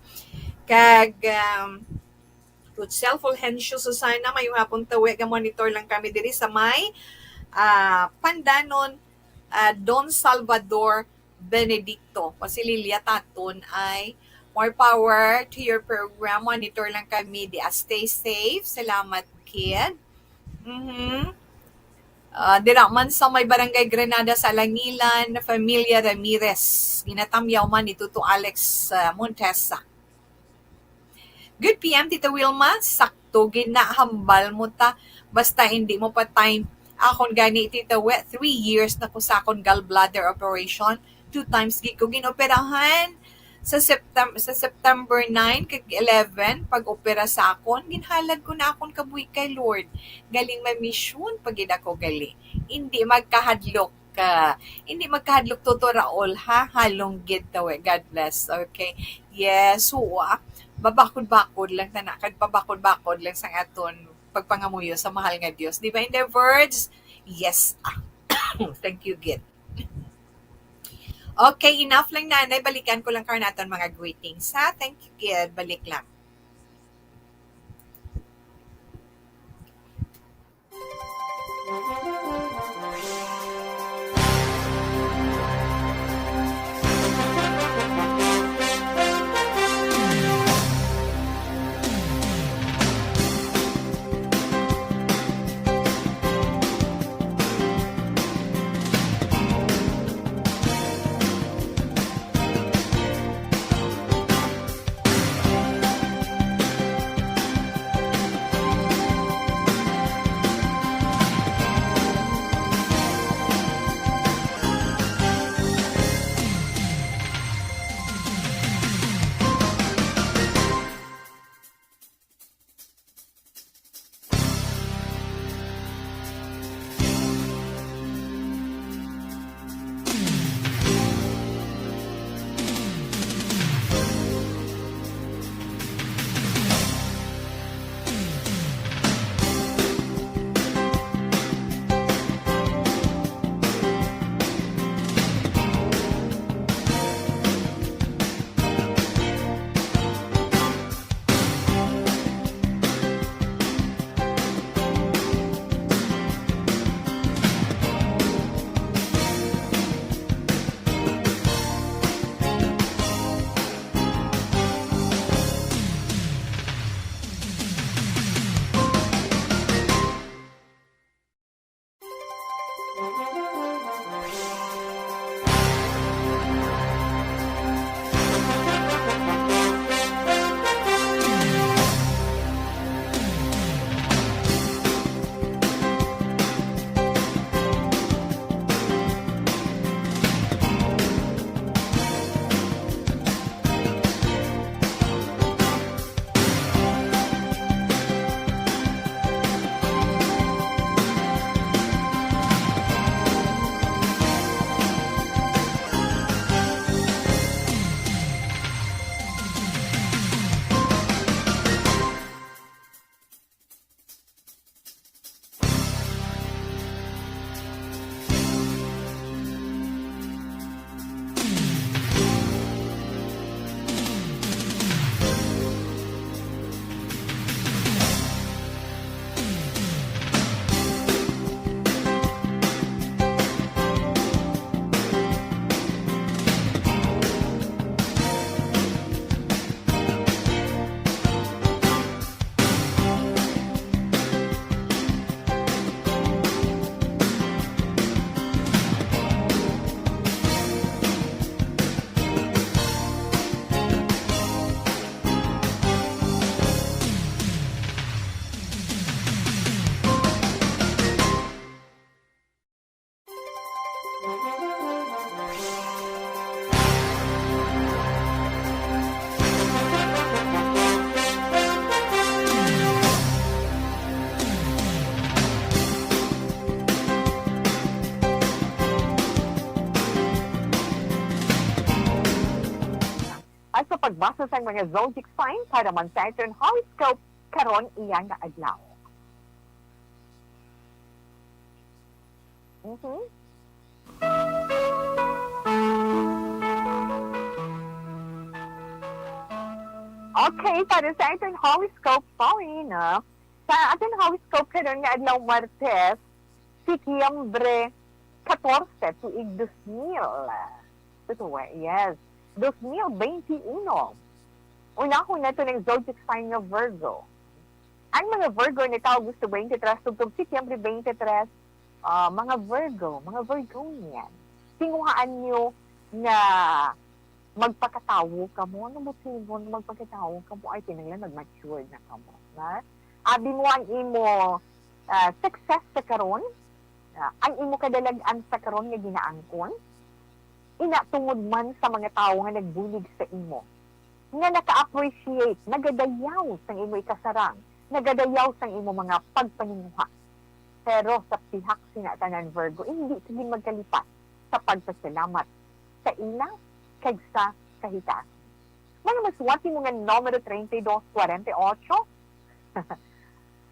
Kag, um, Ruthsel Fulgencio Susana, mayong hapon, Tawe, ga-monitor lang kami diri sa may, ah, Pandanon, ah, Don Salvador Benedicto. Pasililya taton ay more power to your program. Monitor lang kami di, ah, stay safe. Salamat, kid. Mhm. Ah, dira man sa may Barangay Granada sa Langilan, Familia Ramirez. Ginatamyaw man ni Tuto Alex, ah, Montesa. Good P M, Tita Wilma. Sakto, ginahambal mo ta. Basta hindi mo pa time. Akon gani, Tita We, three years na ko sa akon gallbladder operation. Two times gid ko ginoperahan. Sa Septem-, sa September nine kag eleven, pag-opera sa akon, ginhalad ko na akon kabuhi kay Lord. Galing may mission pa gid ako gali. Hindi magkahadlok ka. Hindi magkahadlok, Tuto Raul, ha? Halong gid, Tawe. God bless. Okay. Yes, oo, ah. Babakod-bakod lang tana, kag pabakod-bakod lang sang aton pagpangamuyo sa mahal nga Dios. Di ba, in the words? Yes, ah. Thank you, gid. Okay, enough lang, Nanay. Balikan ko lang karon aton mga greetings, ha? Thank you, kid. Balik lang. pagbasa sang mga zodiac sign para man sa aton horoscope karon iya nga adlaw. Mhm. Okay, para sa aton horoscope, Paulina, sa aton horoscope karon nga adlaw Martes, Setyembre katorse, tuig dos mil. Totoo, yes. Dos mil twenty-one. Unahon nato ang zodiac sign nga Virgo. Ang mga Virgo ni Tawo, Agosto twenty-three tubtob Setyembre twenty-three, ah, mga Virgo, mga Virgonian, tinguhaan niyo nga magpakatawo kamo. Ano mo tingon, magpakatawo kamo? Ay, kinahanglan mag-mature na kamo, na? Abi mo ang imo, ah, success sa karon, ah, ang imo kadalag-an sa karon nga ginaangkon, ina tungod man sa mga tawo nga nagbulig sa imo, nga naka-appreciate, nagadayaw sang imo ikasarang, nagadayaw sang imo mga pagpaninguha. Pero sa pihak sina tanan, Virgo, hindi ka gid magkalipat sa pagpasalamat sa ila kag sa kahitaas. Mga masuwat mo nga numero treinta y dos, cuarenta y ocho,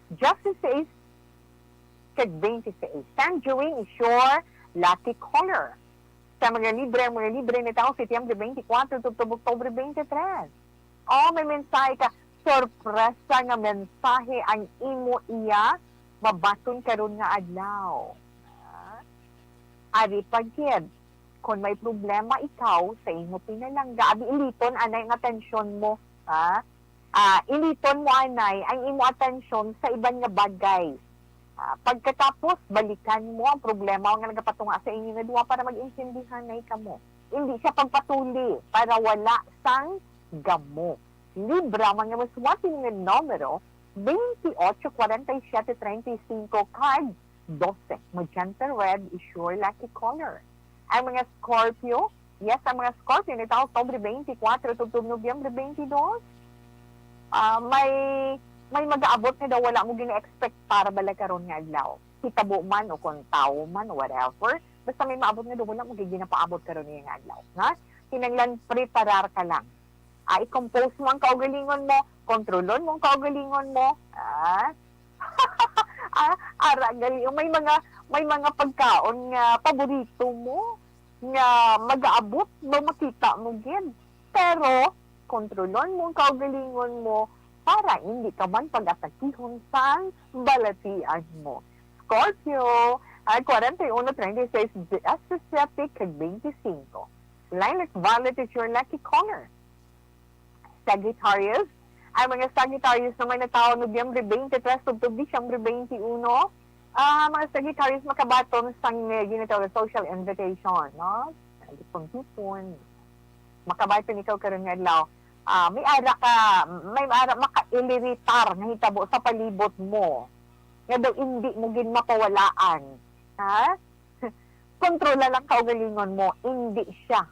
dieciséis, kag veintiséis. Tangerine is your lucky color. Sa mga Libra, ang mga Libra ni Tawo, Setyembre twenty-four tubtob Oktubre twenty-three. Oh, may mensahe ka. Sorpresa nga mensahe ang imo iya mabaton karon nga adlaw. Ah, ari pa gid, kung may problema ikaw sa imo pinalangga, abi, iliton anay ang atensyon mo, ha? Ah, iliton mo anay ang imo atensyon sa iban nga bagay. Ah, pagkatapos, balikan mo ang problema nga nagapatunga sa inyo nga duha para mag-intindihanay kamo. Hindi siya pagpatuli para wala sang gamo. Libra, mga masuwat nga numero, twenty-eight, forty-seven, thirty-five, doce. Magenta red is your lucky color. Ang mga Scorpio, yes, ang mga Scorpio ni tawo Oktubre twenty-four tubtob Nobyembre twenty-two, ah, may, may mag-aabot nga daw wala mo gina-expect para bala karon nga adlaw. Hitabo man o kung tawo man, whatever. Basta may maabot nga daw wala mo gid ginapaabot karon nga adlaw. Ha? Kinahanglan preparar ka lang. Ah, i-compose mo ang kaugalingon mo, kontrolon mo ang kaugalingon mo. Ah. Ah, ara gali, may mga, may mga pagkaon nga paborito mo nga mag-aabot ba makita mo gid. Pero kontrolon mo ang kaugalingon mo para hindi ka man pag-atakihon sang balatian mo. Scorpio, ah, forty-one, thirty-six, diecisiete, kag twenty-five. Lilac violet is your lucky color. Sagittarius. Ang mga Sagittarius naman nga tawo Nobyembre twenty-three tubtob Disyembre twenty-one, ah, mga Sagittarius, makabaton sang, eh, ginatawag social invitation, no? Tipon-tipon. Makabaton ikaw karon nga adlaw. Ah, may ara ka, may ara makailiritar nga hitabo sa palibot mo nga daw hindi mo gid mapawalaan. Ha? Kontrola lang kaugalingon mo, hindi siya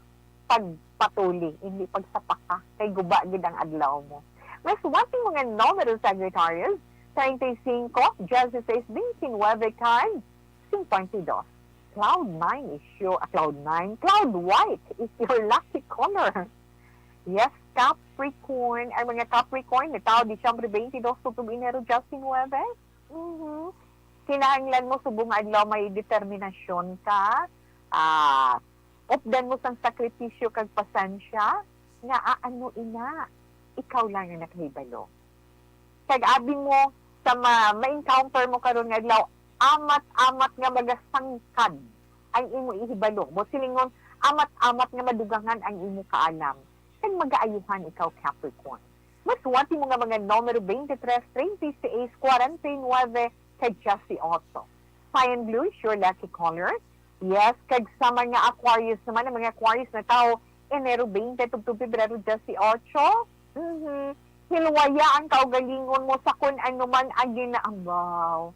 pagpatuli, hindi pagsapaka, kay guba gid ang adlaw mo. Mas one thing mga numero, Sagittarius, treinta y cinco, dieciséis, veintinueve, kag cincuenta y dos. Cloud nine is your, ah, cloud nine, cloud white is your lucky color. Yes, Capricorn, ang mga Capricorn, ni tawo Disyembre twenty-two tubtob Enero diecinuebe. Mhm. Kinahanglan mo subong adlaw may determinasyon ka, ah, updan mo sang sakripisyo kag pasensya, nga, ah, ano ina, ikaw lang ang nakahibalo. Kag abi mo sa ma-, ma-encounter mo karon nga adlaw, amat-amat nga magasangkad ang imo ihibalo. Buot silingon, amat-amat nga madugangan ang imo kaalam. Kag magaayuhan ikaw, Capricorn. Masuwat mo nga mga numero twenty-three, treinta y seis, cuarenta y nueve, kag dieciocho. Cyan blue is your lucky color. Yes, kag sa mga Aquarius naman, ang mga Aquarius nga tawo, Enero twenty tubtob Pebrero dieciocho. Mhm. Hilwaya ang kaugalingon mo sa kun ano man ang ginaambaw.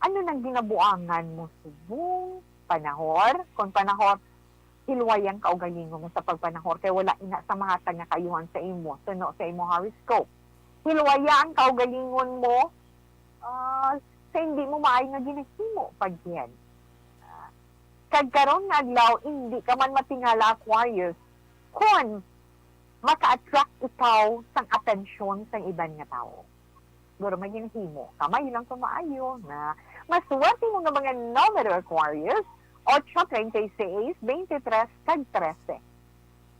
Ano nang ginabuangan mo subong panahor? Kung panahor, hilwaya ang kaugalingon mo sa pagpanahor, kay wala ina sa mahatag nga kaayuhan sa imo, suno sa imo horoscope. Hilwaya ang kaugalingon mo, ah, sa hindi mo maayo nga ginahimo pa gid. Ah, kag karon nga adlaw, hindi ka man matingala, Aquarius, kon maka-attract ikaw sang atensyon sang iban nga tawo. Siguro maginhimo. Kamay lang kung maayo na maswerte mo nga mga numero, Aquarius, otso, treinta y seis, veintitrés, kag trese.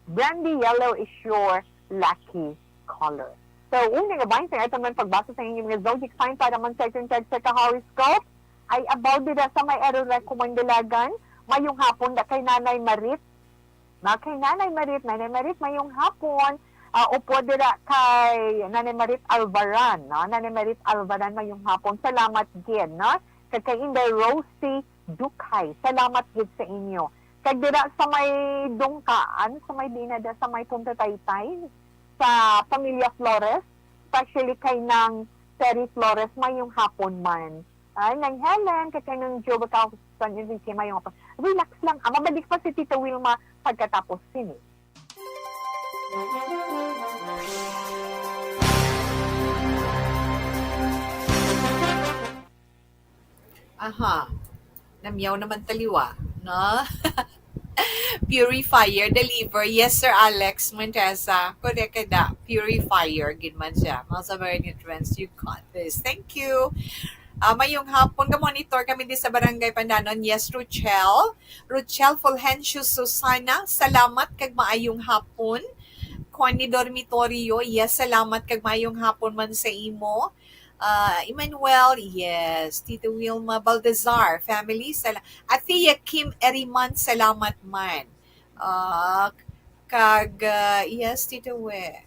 Brandy yellow is your lucky color. So, una nga bahin sa aton man pagbasa sa inyong mga zodiac sign para man sa aton tag sa ka-horoscope, ay about dira sa may Aurora Kumandalagan, mayong hapon da kay Nanay Marit. Na kay Nanay Marit, Nanay Marit, mayong hapon. Ah, upod dira kay Nanay Marit Alvaran, no? Nanay Marit Alvaran, mayong hapon. Salamat gid, no? Kag kay Inday Rosie Dukay, salamat gid sa inyo. Kag dira sa may Dungkaan, sa may Dinada, sa may Punta Taytay, sa Pamilya Flores, especially kay Nang Terry Flores, mayong hapon man. Ay, Nang Helen, kag kay Nang Joe Bacao, San Enrique, mayong hapon. Relax lang, ah, mabalik pa si Tita Wilma pagkatapos sini. Aha. Namyaw naman taliwa, no? Purifier, deliver. Yes, Sir Alex Montesa. Correct ka da. Purifier, gid man siya. Mga Samaritan friends, you got this. Thank you. Ah, mayong hapon. Ka-monitor kami di sa Barangay Pandanon. Yes, Rochelle. Rochelle Fulgencio Susana, salamat kag maayong hapon. Connie Dormitorio, yes, salamat kag maayong hapon man sa imo. Ah, Emmanuel, yes. Tito Wilma Baltazar, family, sala-, Athea Kim Eriman, salamat man. Ah, kag, ah, yes, Tito We.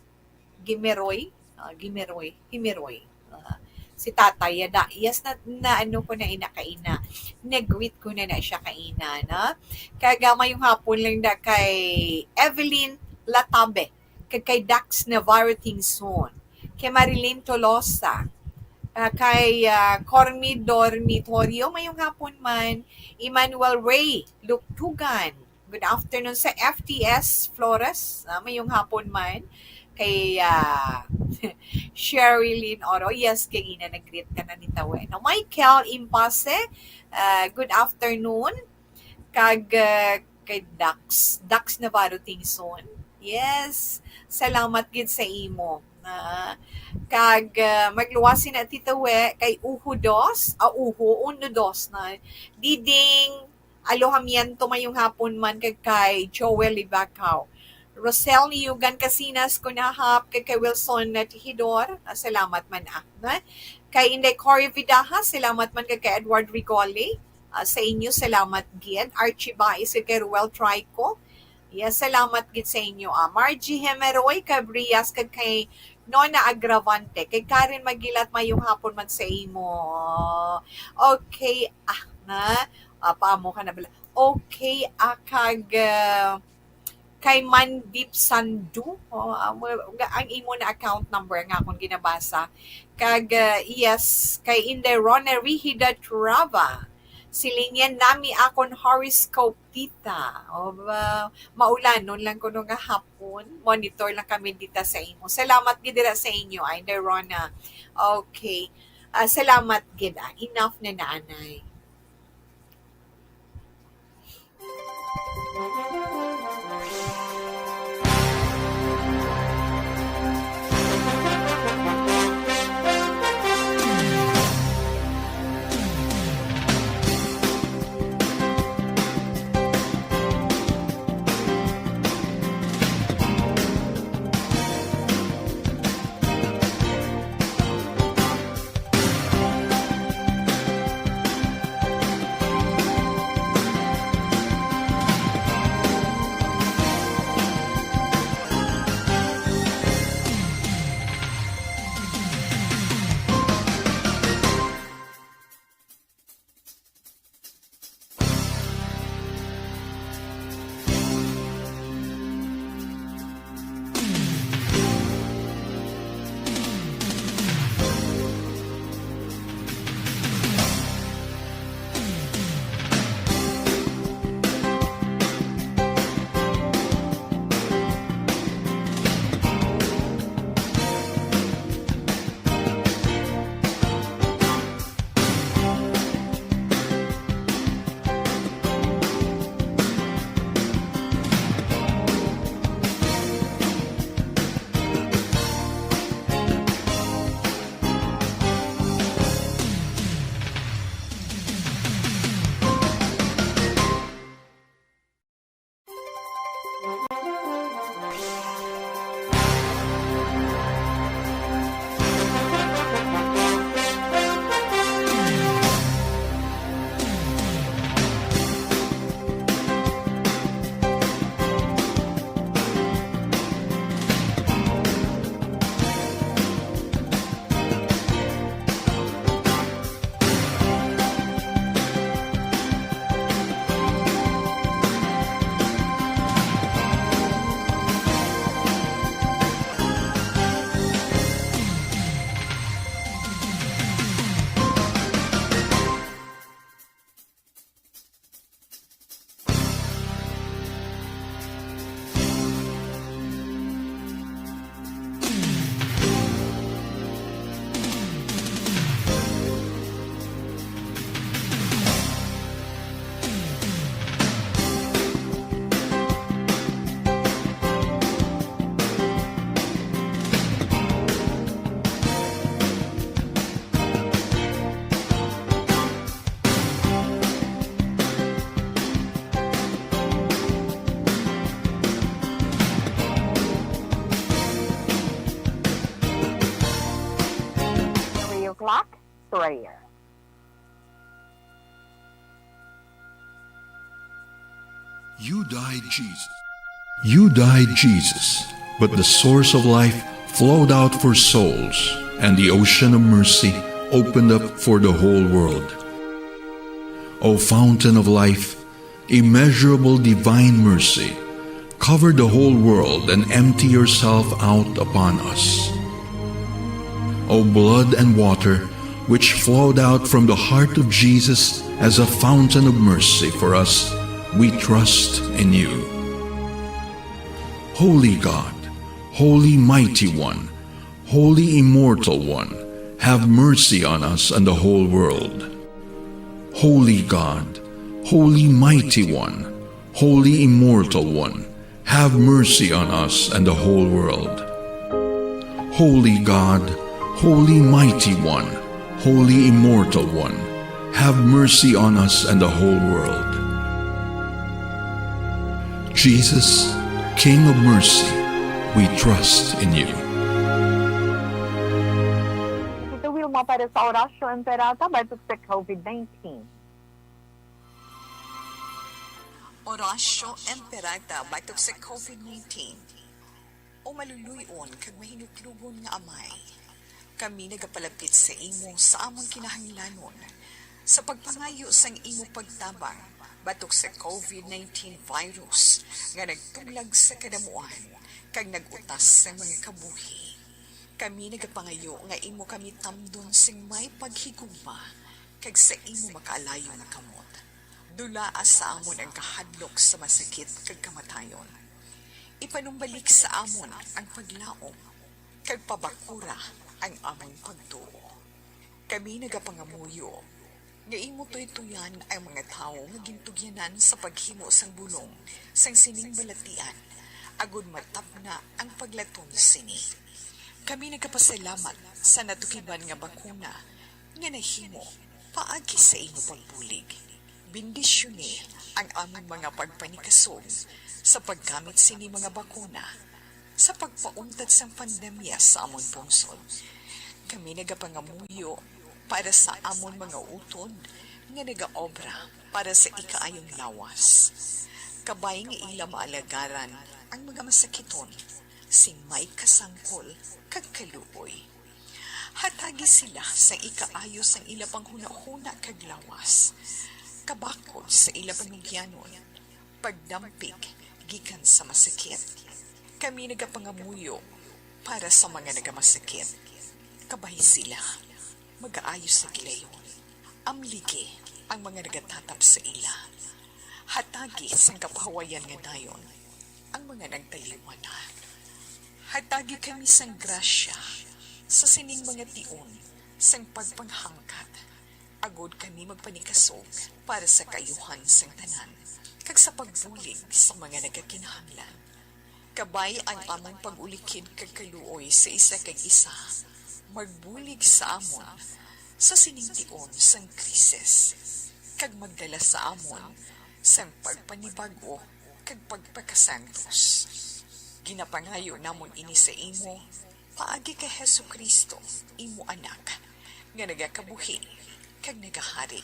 Gimeroy, ah, Gimeroy, Himeroy. Ah, si Tatay, yada, yes, na, na ano ko na ina kaina. Nag-greet ko na na siya kaina, na. Kag, ah, mayong hapon lang da kay Evelyn Latabe, kag kay Dax Navarro Tingson, kay Marilyn Tolosa, ah, kay, ah, Cormi Dormitorio, mayong hapon man, Emmanuel Ray Luktugan, good afternoon sa F T S Flores, ah, mayong hapon man, kay, ah, Sherilyn Oro, yes, kay ina nag-greet ka na ni Tawe. No, Michael Impase, ah, good afternoon. Kag, ah, kay Dax, Dax Navarro Tingson. Yes, salamat gid sa imo. Ah, kag, ah, magluwas na, Tita We, kay Uho Dos, ah, Uho, Uno Dos na. Diding Alojamiento, mayong hapon man, kag kay Joel Libacao. Rosel Liugan Casinas, Kunahap, kag kay Wilson na Tihidor, ah, salamat man, ah, na. Kay Inday Cory Vidaja, salamat man, kag kay Edward Rigole. Ah, sa inyo, salamat gid. Archie Bais, kay Ruel Trico. Yes, salamat gid sa inyo, ah. Margie Hemeroy, kay Brias, kag kay Nona Agravante. Kay Karen Magilat, mayong hapon man sa imo. Okay, ah, na. Ah, paamo ka na bala. Okay, ah, kag, ah, kay Mandip Sandu. Oh, ah, mo-, nga, ang imo na account number nga akong ginabasa. Kag, ah, yes, kay Inday Rona Rihida Trava. Silingan nami akon horoscope, tita. O, ba, maulanon lang kuno nga hapon. Monitor lang kami dita sa imo. Salamat gid dira sa inyo, Inday Rona. Okay. Ah, salamat gid, ah. Enough na na, anay. prayer. You died, Jesus. You died, Jesus, but the source of life flowed out for souls, and the ocean of mercy opened up for the whole world. O fountain of life, immeasurable divine mercy, cover the whole world and empty yourself out upon us. O blood and water, which flowed out from the heart of Jesus as a fountain of mercy for us, we trust in you. Holy God, Holy Mighty One, Holy Immortal One, have mercy on us and the whole world. Holy God, Holy Mighty One, Holy Immortal One, have mercy on us and the whole world. Holy God, Holy Mighty One, Holy Immortal One, have mercy on us and the whole world. Jesus, King of mercy, we trust in you. Tito Wilma para sa Oratio Imperata batok sa COVID nineteen. Oratio Imperata batok sa COVID nineteen. O maluluy-on kag mahinuklogon nga Amay, kami nagapalapit sa imo sa amon kinahanglanon sa pagpangayo sang imo pagtabang batok sa COVID nineteen virus nga nagtuglag sa kadamuan kag nag-utas sa mga kabuhi. Kami nagapangayo nga imo kami tamdon sing may paghigugma kag sa imo makaalayo nga kamot. Dulaa sa amon ang kahadlok sa masakit kag kamatayon. Ipanumbalik sa amon ang paglaom, kag pabakura ang amon pagtuo. Kami nagapangamuyo nga imo tuytoyan ang mga tawo nga gintugyanan sa paghimo sang bulong sang sining balatian, agod matapna ang paglaton sini. Kami nagapasalamat sa natukiban nga bakuna nga nahimo paagi sa imo pagbulig. Bendisyoni ang amon mga pagpanikasog sa paggamit sini mga bakuna sa pagpauntat sang pandemya sa amon pungsod. Kami nagapangamuyo para sa amon mga utod nga nagaobra para sa ikaayong lawas, kabay nga ila maalagaran ang mga masakiton sing may kasangkol kag kaluoy. Hatagi sila sang ikaayo sang ila panghunahuna kag lawas, kabakod sa ila panugyanon, pagdampig gikan sa masakit. Kami nagapangamuyo para sa mga nagamasakit, kabay sila magaayo sa gilayon. Amligi ang mga nagatatap sa ila. Hatagi sang kapahuwayan nga dayon ang mga nagtaliwan na. Hatagi kami sang grasya sa sining mga tion sang pagpanghangkat, agod kami magpanikasog para sa kaayuhan sang tanan, kag sa pagbulig sa mga nagakinahanglan. Kabay ang amon pag-ulikid kag kaluoy sa isa kag isa, magbulig sa amon sa sining tion sang krisis, kag magdala sa amon sang pagpanibag-o kag pagpakasantos. Ginapangayo namon ini sa imo paagi kay Jesu-Cristo, imo Anak, nga nagakabuhi kag nagahari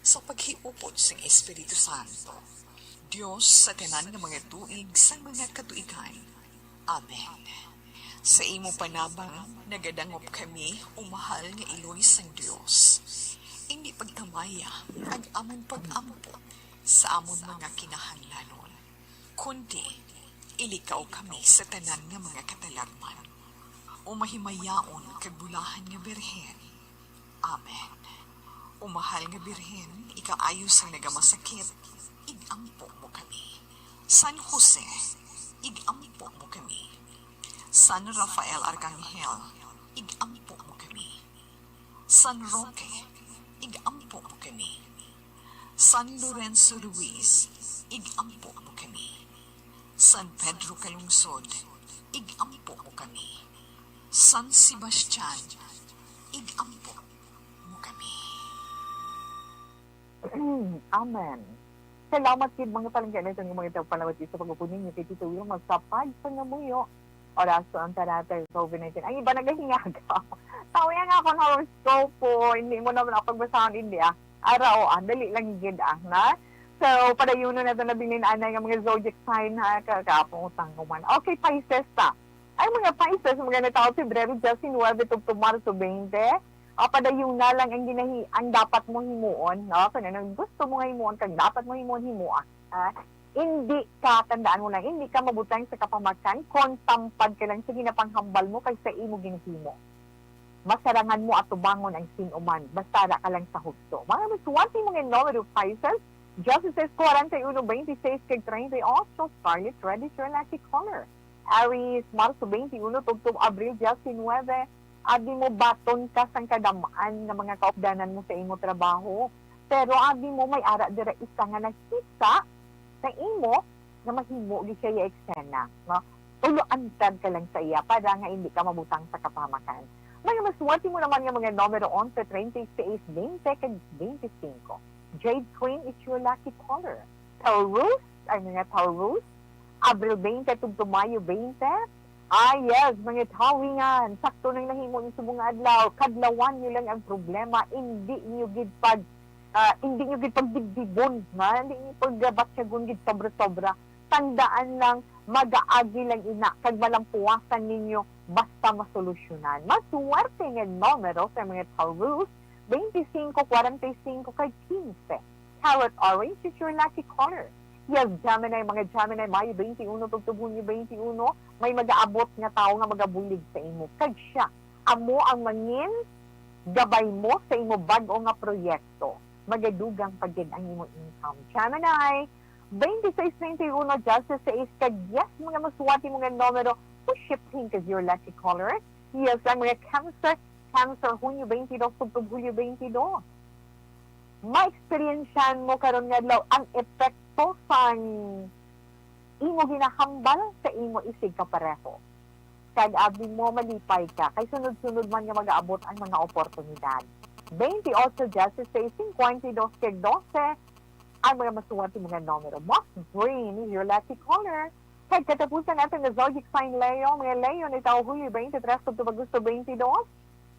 sa paghiupod sang Espiritu Santo, Dios sa tanan nga mga tuig sang mga katuigan. Amen. Sa imo panabang nagadangop kami, o mahal nga Iloy sang Dios. Indi pagtamaya ang amon pag-ampo sa amon mga kinahanglanon, kundi ilikaw kami sa tanan nga mga katalagman. O mahimayaon kag bulahan nga Birhen. Amen. O mahal nga Birhen, ikaayo sang nagamasakit, ig-ampo mo kami. San Jose, ig-ampo mo kami. San Rafael Arcangel, ig-ampo mo kami. San Roque, ig-ampo mo kami. San Lorenzo Ruiz, ig-ampo mo kami. San Pedro Calungsod, ig-ampo mo kami. San Sebastian, ig-ampo mo kami. Amen. Salamat gid, mga palangga, sa inyong mga tagpalawat sa pag-upod ninyo kay Tito Wilma sa pagpangamuyo. Oras sa ang taratay COVID nineteen. Ang iba nagahingagaw. Tawi ang akon horoscope, hindi mo naman ako pagbasahon, hindi, ah. Ara, o, ah, dali lang gid, ah, na? So, padayunon nato na binin anay nga mga zodiac sign, ha, ka-, kaapong utang ko man. Okay, Pisces ta. Ang mga Pisces, mga natawo Pebrero diyes nuwebe tubtob Marso twenty, ah, padayuna lang ang ginahi-, ang dapat mo himuon, no? Kung anong gusto mo nga himuon, kag dapat mo himuon, himoa. Ah, hindi ka, tandaan mo lang, hindi ka mabutang sa kapamakan kon tampad ka lang sa ginapanghambal mo kag sa imo ginahimo. Masarangan mo atubangon ang sin-o man, basta ara ka lang sa husto. Mga maswerte mo nga numero, Pisces, diyes seis, kwarenta y uno, baintiseis, kag treinta y ocho, Scarlet Red is your lucky color. Aries, Marso twenty-uno tubtob Abril diecinueve, abi mo baton ka sang kadam-an nga mga kaupdanan mo sa imo trabaho. Pero abi mo may ara dira isa nga nagkita sa imo nga mahimo gid siya i-eksena, no? Ulo-antad ka lang sa iya para nga hindi ka mabutang sa kapamakan. Mga maswerte mo naman nga mga numero onse, treinta y seis, veinte, kag veinticinco. Jade Queen is your lucky color. Taurus, ay mga Taurus, Abril twenty tubtob Mayo twenty. Ah, yes, mga Tawingan, sakto nang nahimo ni subong nga adlaw. Kadlawan niyo lang ang problema, hindi niyo gid pag, ah, hindi niyo gid pagdibdibon, ha? Hindi niyo pagbatyagon gid sobra-sobra. Tandaan lang, magaagi lang ina, kag malampuwasan ninyo basta masolusyonan. Maswerte nga numero sa mga Taurus, twenty-cinco, kwarenta y cinco, kag quince. Carrot orange is your lucky color. Yes, Gemini, mga Gemini, Mayo twenty-uno tubtob Hunyo twenty-uno, may magaabot nga tawo nga magabulig sa imo. Kag siya, amo ang mangin gabay mo sa imo bag-o nga proyekto. Magadugang pa gid ang imo income. Gemini, twenty-six, twenty-uno, diyes seis, kag diyes, mga maswerte mo nga numero, push pink is your lucky color. Yes, ang mga Cancer, Cancer, Hunyo twenty-dos tubtob Hulyo twenty-dos. Ma-experiensyahan mo karon nga adlaw ang epekto sang imo ginahambal sa imo isigkapareho. Kag abi mo, malipay ka, kay sunod-sunod man nga magaabot ang mga oportunidad. Twenty-eight, diyes seis, cincuenta y dos, kag dose, ang mga maswerte mo nga numero. Moss green is your lucky color. Kag katapusan nato nga zodiac sign Leo, mga Leo, nagtawo Hulyo twenty-tres tubtob Agosto twenty-dos.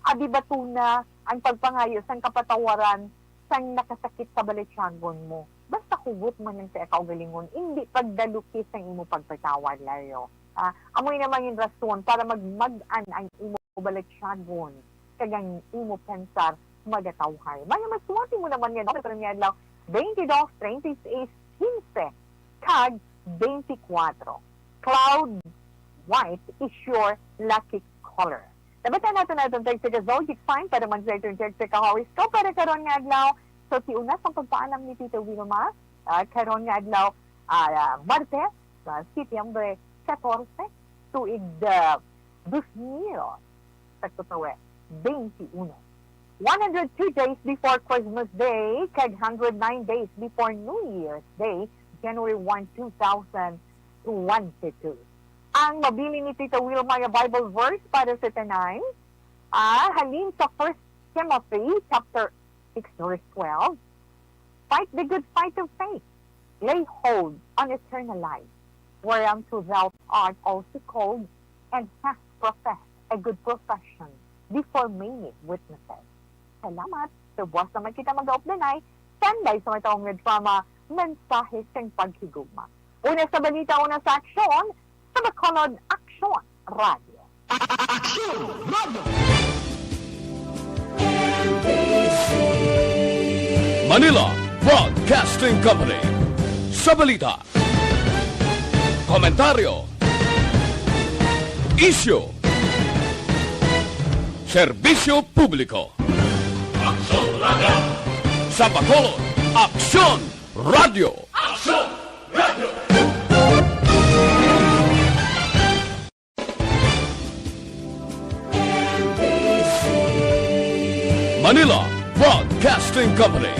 Abi batuna ang pagpangayo sang kapatawaran sang nakasakit sa balatyagon mo. Basta hugot man lang sa kaugalingon, indi pagdaluki sang imo pagpatawad, Leo. Ah, amoy na mangin rason para magmag-an ang imo balatyagon kag ang imo pensar magatawhay. Mga maswerte mo naman nga numero karon nga adlaw, twenty-dos, treinta y seis, quince, kag twenty-four. Cloud white is your lucky color. Nabatan nato na itong text sa zodiac sign para man sa itong text sa horoscope para karon nga adlaw. So, tiuna sang pagpaalam ni Tito Wilma, ah, karon nga adlaw, ah, Martes, sa Setyembre catorce, tuig, ah, dos mil, sa kutawe, twenty-uno. One hundred two days before Christmas Day, kag hundred nine days before New Year's Day, January one, two thousand twenty-two. Ang mabilin ni Tita Wilma nga Bible verse para sa tanan, ah, halin sa First Timothy chapter six, verse twelve, "Fight the good fight of faith, lay hold on eternal life, whereunto thou art also called, and hast professed a good profession before many witnesses." Salamat. So, buwas naman kita mag-updanay. Standby sa mga taong nga drama, mensahe sing paghigugma. Una sa balita, una sa aksyon, sa Bacolod Aksyon Radio. Aksyon Radio! Manila Broadcasting Company. Sa balita, komentaryo, isyu, serbisyo publiko. Aksyon Radio! Sa Bacolod, Aksyon Radio! Aksyon Radio! Manila Broadcasting Company.